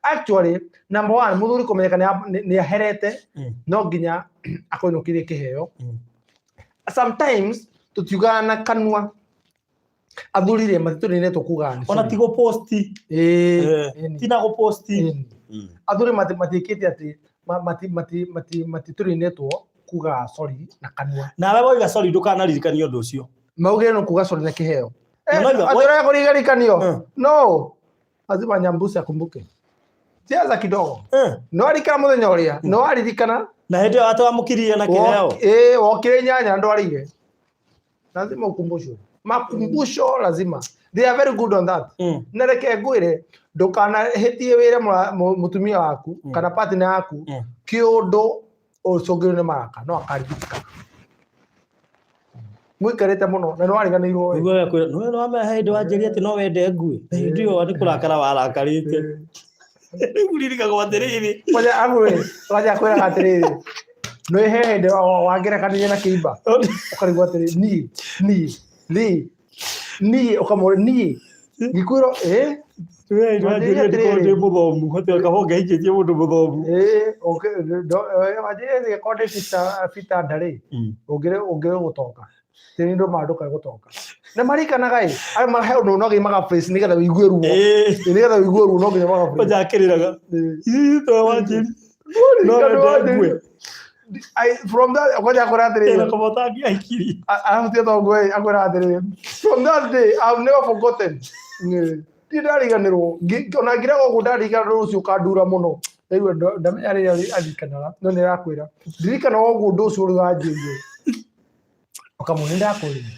Actually, number one, mũthuri kũmenyeka nĩ aherete no nginya akũinũkĩrie kĩheo. Sometimes tũtiugaga na kanua. Athuri rĩ matitũrĩire tũkugaga nĩ Ona sorry. ti gũposti. Ĩĩ, ĩni, Ti na gũposti. ĩni. Athuri matiĩkĩte atĩ matitũrĩinĩtwo kuga sorry na kanua. Nawe woiga sorry ndũkanaririkanio ũndũ ũcio. Maugire no kuga sorry na kĩheo. Na noiga- Atĩ ũrĩa kũririkanio. No. Lazima Nyambusi akumbuke. Cheza kidogo. No arikana mũthenya ũrĩa, no aririkana. Na hĩndĩ ĩyo atĩ wamũkiririe na kĩheo. Ĩĩ, wokire nyanya ndwarĩire. Lazima ukumbushwe. Makumbusho lazima. They are very good on that. Na reke ngwĩre, ndũkanahĩtie wĩre mũtumia waku kana partner yaku kĩũndũ ũcũngĩrwo nĩ maraka, no akaririkana. Mũikarĩte mũno na nĩwariganĩirwo ĩ. Nĩguo akwĩra, "Nĩwe nĩwamenya he hĩndĩ wanjĩrire atĩ no wende ngue. Na hĩndĩ ĩyo nĩ kũrakara warakarĩte." Rĩu ririkagwo atĩrĩrĩ. Kwanja amu ĩ, kwanja akwĩraga atĩrĩrĩ, nĩ he hĩndĩ wangerekanirie na kĩimba, ũkarigwo atĩrĩ, niĩ, niĩ, niĩ, niĩ, ũkamũria, niĩ, ngĩkwĩrwo, ĩ, We hĩndĩ wanjĩrire ndikorwo ndĩ mũthomu, atĩ kaba ũngĩahikĩtie mũndũ mũthomu. Ĩ, wanjĩrire angĩkorwo ndĩ bita nda rĩ, ũngĩrĩ gũtonga. Tĩri ndũmaga ndũkae gũtonga. Na marikanaga ĩ, aya he ũndũ no nginya maga face nĩgetha wĩigue ruo. Nĩgetha wĩigue ruo no nginya maga face. Kwanja akĩrĩraga. Ĩ, to wanjĩrire. No wende ngue. From that, kwanja akwĩra atĩrĩrĩ. Ĩna kaba ũtangĩahikirie. Ahutie tongo ĩ, akwĩra atĩrĩrĩ, from that day, I've never forgotten. Ndirĩ ndariganĩrwo. Ona ngĩrega ũguo ndariganĩrwo ũcio ũkandura mũno. Rĩu ndamenya rĩrĩa aririkanaga, no nĩ arakwĩra. Ndirikanaga ũguo ũndũ ũcio ũrĩa wanjĩrire. Ũkamwĩra nĩ ndakwĩrire.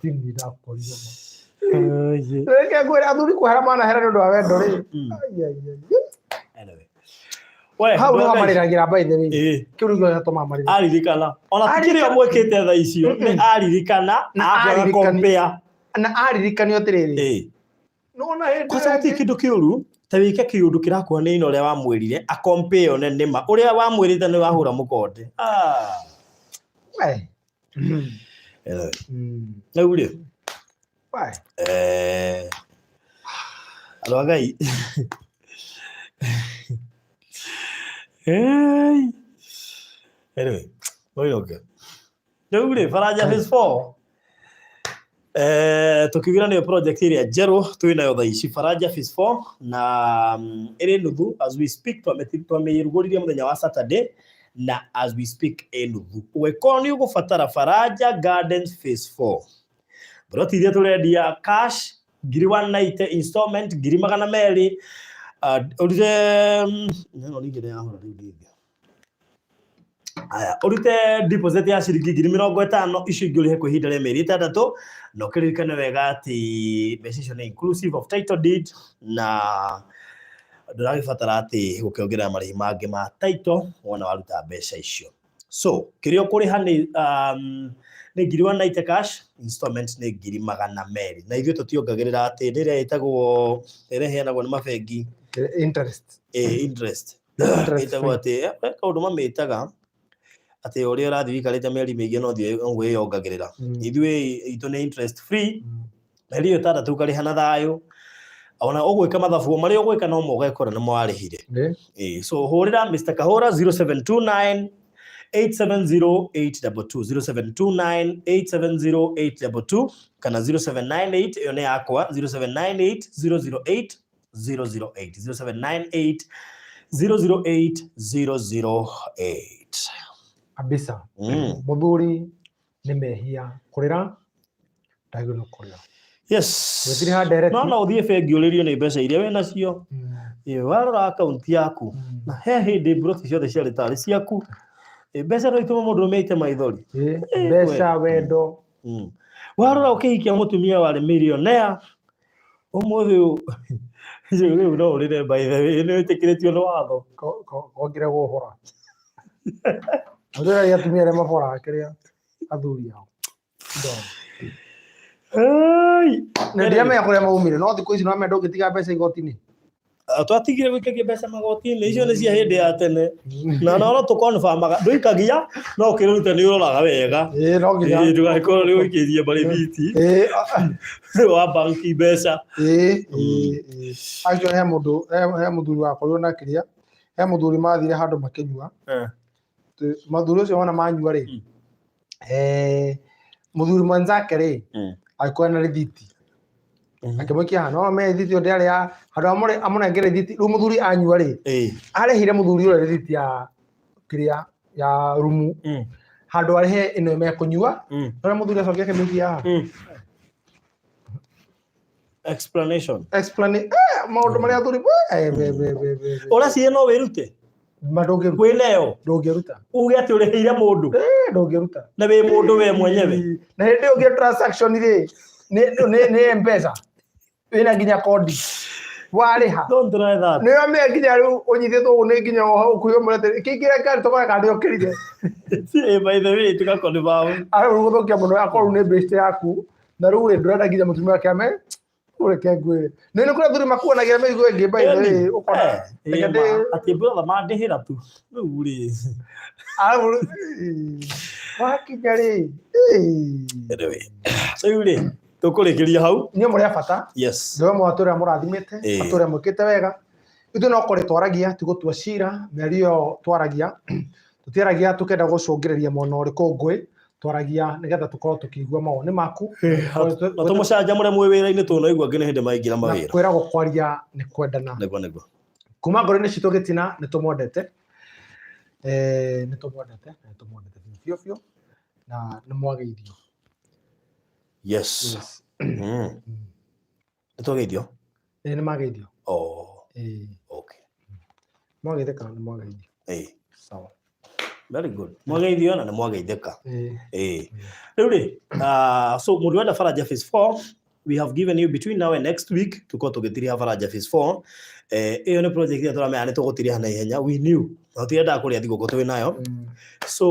Nĩ ndakorire ma. Reke ngwĩre athuri kwehera manahera nĩ ũndũ wa wendo rĩ. Ai, ai, ai. Anyway. We, Hau nĩho Ngai. marĩragĩra by the way. Kĩu nĩkĩo gĩatũmaga marĩre. Aririkana. Ona ti kĩrĩa mwĩkĩte thaa icio, nĩ aririkana, Na arabu aririkani- agakompea. Na aririkanio atĩrĩrĩ. Nona hĩndĩ Kwanza gũtirĩ kĩndũ kĩũru ta wĩke kĩũndũ kĩrakuhanĩrĩria na ũrĩa wamwĩrire akompea one nĩma ũrĩa wamwĩrĩte nĩ wahũra mũkonde. We. Rĩu rĩ, We. Andũ a Ngai. Hey. Anyway, okay. Rĩu rĩ, Baranja Phase 4 tũkiugĩra nĩyo project ĩrĩa njerũ twĩ nayo thaa ici Baranja Phase 4 na ĩrĩ nuthu as we speak, twamĩrugũririe mũthenya wa Saturday na as we speak ĩ nuthu. Ũngĩkorwo nĩ ũgũbatara Baranja Gardens Phase 4, broti iria tũrendia cash ngiri 190, installment ngiri 200, ũrute ĩno ningĩ nĩ yahũra rĩu ndingĩ. Aya, ũrute deposit ya ciringi 50,000, icio ingĩ ũrĩhe kwa ihinda rĩa mĩeri 6, na ũkĩririkane wega atĩ mbeca icio nĩ inclusive of title deed na ndũragĩbatara atĩ gũkĩongerera marĩhi mangĩ ma title wona waruta mbeca icio. So, kĩrĩa ũkũrĩha nĩ ngiri 190 cash, installment nĩ ngiri 200. Na ithuĩ tũtiongagĩrĩra atĩ nĩ ĩrĩa ĩtagwo, ĩrĩa ĩheanagwo nĩ mabengi. Interest. Interest. Interest Ĩtagwo free. atĩ, kaũndũ mamĩtaga atĩ ũrĩa ũrathiĩ ũikarĩte mĩeri mĩingĩ no thiĩ ũguo ĩyongagĩrĩra. Ithuĩ itũ nĩ interest free. Mĩeri ĩyo 6 ũkarĩha na thayũ. Ona ũgwĩka mathabu marĩa ũgwĩka no mo ũgekora nĩmo warĩhire. So hũrĩra Mr. Kahũra 0729 870 822, 0729 870 822 kana 0798, ĩyo nĩ yakwa, 0798 008 008, 0798 008 008. Kabisa. Mũthuri nĩ mehia kũrĩra, ndagĩrĩirwo nĩ kũrĩra. Yes. Gũtirĩ ha ndereti. No no ũthiĩ bengi ũrĩrio nĩ mbeca iria wĩ nacio. Ĩ, warora akaunti yaku na he hĩndĩ mburoti ciothe ciarĩ tarĩ ciaku. Ĩ, mbeca no itũme mũndũ ũrũme aite maithori. Mbeca, wendo. Warora ũkĩhikia mũtumia warĩ millionaire, ũmũthĩ ũyũ rĩu no ũrĩre, by the way, nĩ wĩtĩkĩrĩtio nĩ watho. Kongire gũbora. Athuri atumia arĩa maboraga kĩrĩa athuri ao. Ai. Na ndiramenya kũrĩa maumire, no thikũ ici no menda ũngĩtiga mbeca igoti-inĩ. Twatigire gũikagia mbeca magoti-inĩ, icio nĩ cia hĩndĩ ya tene. Na no tũkonfamaga, ndũikagia, no ũkĩruta nĩ ũroraga wega. Ĩĩ, no nginya. Ĩĩ, ndũgagĩkorwo nĩ ũikĩrie marĩthiti wa banki mbeca. Ĩĩ, ĩĩ, ĩĩ. Actually, he mũndũ, he mũthuri wakorirwo na kĩrĩa, he mũthuri mathire handũ makĩnyua. Mũthuri ũcio wona manyua rĩ, mũthuri mwenzake rĩ, agĩkorwo na rĩthiti. Akĩmũikia haha, no me rĩthiti ĩyo ndĩarĩ ya handũ amũnengere rĩthiti, rĩu mũthuri anyua rĩ, arĩhire mũthuri ũrĩa rĩthiti ya kĩrĩa ya rumu. Handũ arĩhe ĩno mekũnyua, no mũthuri acokire akĩmũikia haha. Explanation. Explain, maũndũ marĩa athuri, we, we, we, we, we, we. Ũraciĩ no wĩrute? Ma ndũngĩruta. Wĩnayo. Ndũngĩruta. Uge atĩ ũrĩhĩire mũndũ. Eh, ndũngĩruta. Na wĩ mũndũ we mwenyewe. Na hĩndĩ ĩyo ũngĩ transaction rĩ, nĩ M-Pesa. Wĩna nginya kodi. Warĩha. Don't try that. Nĩ ũramenya nginya rĩu ũnyitĩtwo ũguo nĩ nginya ũkuhĩ ũmũrete. Kĩingĩra ngari tũkore kana nĩũkĩrire. Eh, by the way, tũgakonfirm. Arĩ gũthũkia mũno akorwo rĩu nĩ best yaku. Na rĩu rĩ ndũrenda nginya mũtumia wake ame ũreke ngwĩre. Nĩ nĩ kũrĩ athuri makuanagia mĩrigo ĩngĩ by the way ũkona. Reke Atĩ brother mandĩhĩra tu. Rĩu rĩ. Arabu wakinya rĩ. Anyway, rĩu rĩ tũkũrĩkĩria hau. Inyuĩ mũrĩ a bata. Yes. Nĩwe mwatũrĩa mũrathimĩte, atũrĩa mwĩkĩte wega. Ithuĩ no kũrĩ twaragia, ti gũtua cira, mĩario ĩyo twaragia, tũtiaragia tũkĩenda gũcũngĩrĩria mwena ũrĩkũ ngũĩ, twaragia nĩgetha tũkorwo tũkĩigua mawoni maku. Na tũmũcanjamũre mwĩ wĩra-inĩ tondũ naigua angĩ nĩ hĩndĩ maingĩra Na mawĩra. kwĩragwo kwaria nĩ kwendana. Nĩguo nĩguo. Kuma ngoro-inĩ citũ gĩtina nĩ tũmwendete. Nĩ tũmwendete, nĩ tũmwendete biũ biũ na nĩ mwageithio. Yes. Yes. Nĩ twageithio? Ĩĩ nĩ mageithio. Oh. Ĩĩ. Okay. Mwageithĩka nĩ mwageithio. Ĩĩ. Sawa. Very good. Mwageithio na nĩ mwageithĩka. Ĩĩ. Ĩĩ. Rĩu rĩ, so mũndũ wenda Faraja Phase 4, we have given you between now and next week tukorwo tũgĩtiriha Faraja Phase 4. Ĩyo nĩ project ĩrĩa tũramenya nĩ tũgũtiriha na ihenya. We knew. Na tũtirendaga kũrĩa thigũkũ twĩ nayo. So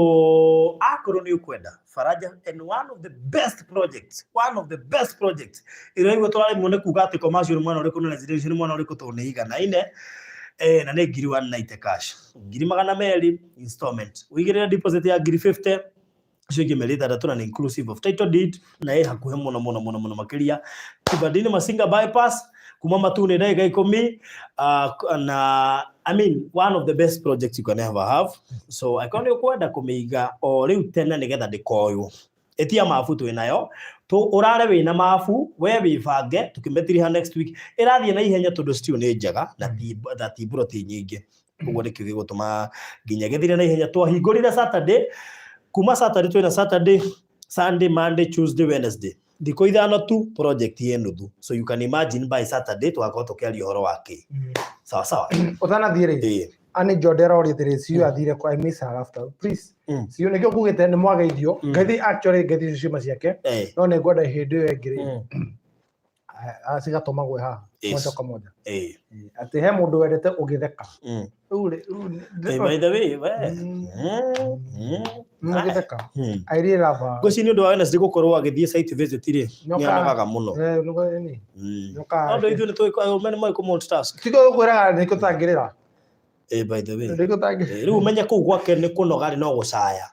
akorwo nĩ ũkwenda Faraja and one of the best projects, one of the best projects ĩrĩa igua tũraremwo nĩ kuga atĩ commercial mwena ũrĩkũ na residential mwena ũrĩkũ tondũ nĩ iganaine, na nĩ ngiri 190 cash, ngiri magana merĩ installment, ũigĩrĩre deposit ya ngiri 50, icio ingĩ mĩeri ĩtandatũ, na nĩ inclusive of title deed, na ĩ hakuhĩ mũno mũno mũno mũno makĩria Kibandini Masinga bypass, kuma Matune ndagĩka 10, na I mean one of the best projects you can ever have. So angĩkorwo nĩ ũkwenda kũmĩiga o rĩu tene nĩgetha ndĩkoywo, ĩtia mabu twĩ nayo, ũrare wĩna mabu, we wĩbange tũkĩmĩtiriha next week. Ĩrathiĩ na ihenya tondũ still nĩ njega na ti mburoti nyingĩ, ũguo nĩkĩo gĩgũtũma nginya gĩthire na ihenya. Twahingũrire Saturday, kuma Saturday twĩna Saturday, Sunday, Monday, Tuesday, Wednesday, thikũ 5 tu project ĩ nuthu. So you can imagine by Saturday tũgakorwo tũkĩaria ũhoro wa kĩ. Sawa sawa. Ũtanathiĩ rĩ, Ani Jodera oria atĩrĩ, CU athire kwa, I miss her after. Please. CU nĩkĩo ngugĩte nĩ mwageithio. Ngeithi actually ngeithi icio ciuma ciake. No nĩ ngwenda hĩndĩ ĩyo ĩngĩ rĩ, cigatũmagwo haha. Moja kwa moja. Atĩ he mũndũ wendete ũgĩtheka. Rĩu rĩ, rĩu By the way, we. Ũgĩtheka. I really love her. Ngwĩciria nĩ ũndũ wa Wednesday gũkorwo agĩthiĩ site visit rĩ, Nyoka. nĩ anogaga mũno. Nĩ. Nyoka. Tondũ ithuĩ nĩ tũĩ arũme nĩ moĩ kũ multitask. Tiga gũkwĩraga nĩkĩo tangĩrĩra. By the way. Nĩkĩo tangĩrĩra. Rĩu ũmenye kũu gwake nĩ kũnoga rĩ, no gũcaya.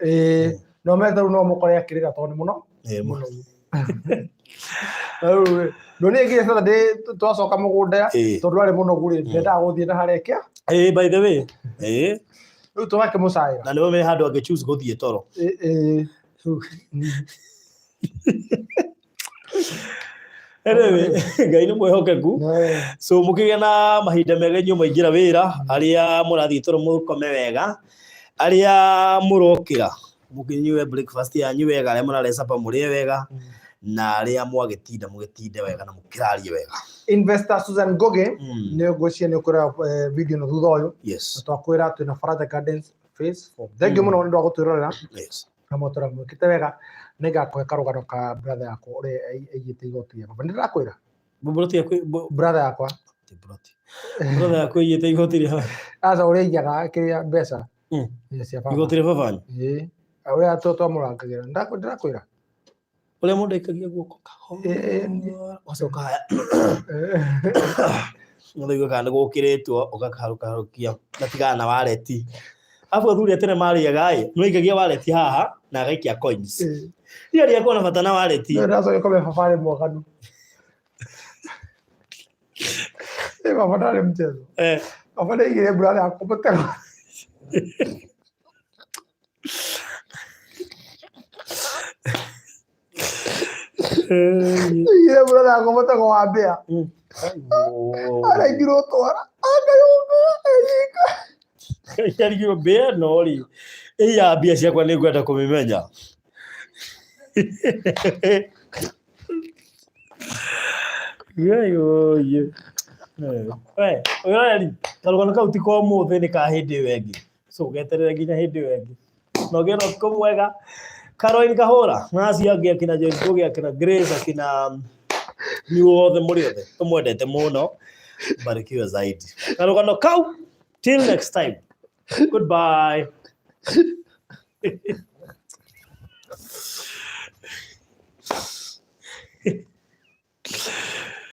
No metha rĩu no mũkore akĩrĩra tondũ nĩ mũno. Mũno. Rĩu rĩ, ndũnĩ nginya Saturday twacoka mũgũnda tondũ arĩ mũnogu rĩ, ndendaga gũthiĩ na harĩa kĩa. By the way. Rĩu tũgakĩmũcaĩra. Na nĩwe me handũ angĩ choose gũthiĩ toro. Anyway, Ngai nĩ mwĩhokeku. So mũkĩgĩa na mahinda mega inyuĩ mwaingĩra wĩra, arĩa mũrathiĩ toro mũkome wega, arĩa mũrokĩra mũkĩnyue breakfast yanyu wega, arĩa mũrarĩa supper mũrĩe wega, na arĩa mwagĩtinda mũgĩtinde wega na mũkĩrarie wega. Investor Susan Ngoge, nĩ ngwĩciria nĩ ũkwĩrora video ĩno thutha ũyũ. Yes. Na twakwĩra twĩna Faraja Gardens Phase 4. Thank you mũno nĩ ũndũ wa gũtwĩrorera. Yes. Na mwatũra mwĩkĩte wega. Nĩ ngakũhe karũgano ka brother yakwa ũrĩa aigĩte igoti rĩa baba. Nĩ ndĩrakwĩra? Mburoti yaku, Brother yakwa. Ti mburoti. Brother yaku aigĩte igoti rĩa Aca, ũrĩa aigaga kĩrĩa mbeca. Cia baba. Igoti rĩa baba wanyu? Ĩĩ. Ũrĩa twamũrangagĩra. Ndĩrakwĩra. Ũrĩa mũndũ aikagia guoko kahora, ũgacoka haya. Ũkaigua kana nĩ gũkĩrĩtwo, ũgakaharũkaharũkia. Na tigana na wallet. Arabu athuri a tene marĩaga ĩ, nĩmaikagia wallet haha na agaikia coins. Rĩrĩa rĩakwa na bata na wallet. No ndacoka kũmenya baba arĩ mwaganu. Baba ndarĩ mchezo. Baba nĩaigire brother yakwa mũtego. Aigire brother yakwa mũtego wa mbĩa. Araingirwo twara. Akayũnga, enyika. Yarigirwo mbĩa ĩno rĩ, ĩ ya mbia ciakwa nĩ ngwenda kũmĩmenya. Ngai oye. We, ũreri. Karũgano kau ti ka ũmũthĩ, nĩ ka hĩndĩ ĩyo ĩngĩ. So geterere nginya hĩndĩ ĩyo ĩngĩ. Na ũgĩe na ũtukũ mwega. Caroline Kahũra na acio angĩ, akina Joyce Ngugi, akina Grace, akina inyuothe mũrĩ othe tũmwendete mũno. Barikiwe zaidi. Karũgano kau, till next time. Goodbye.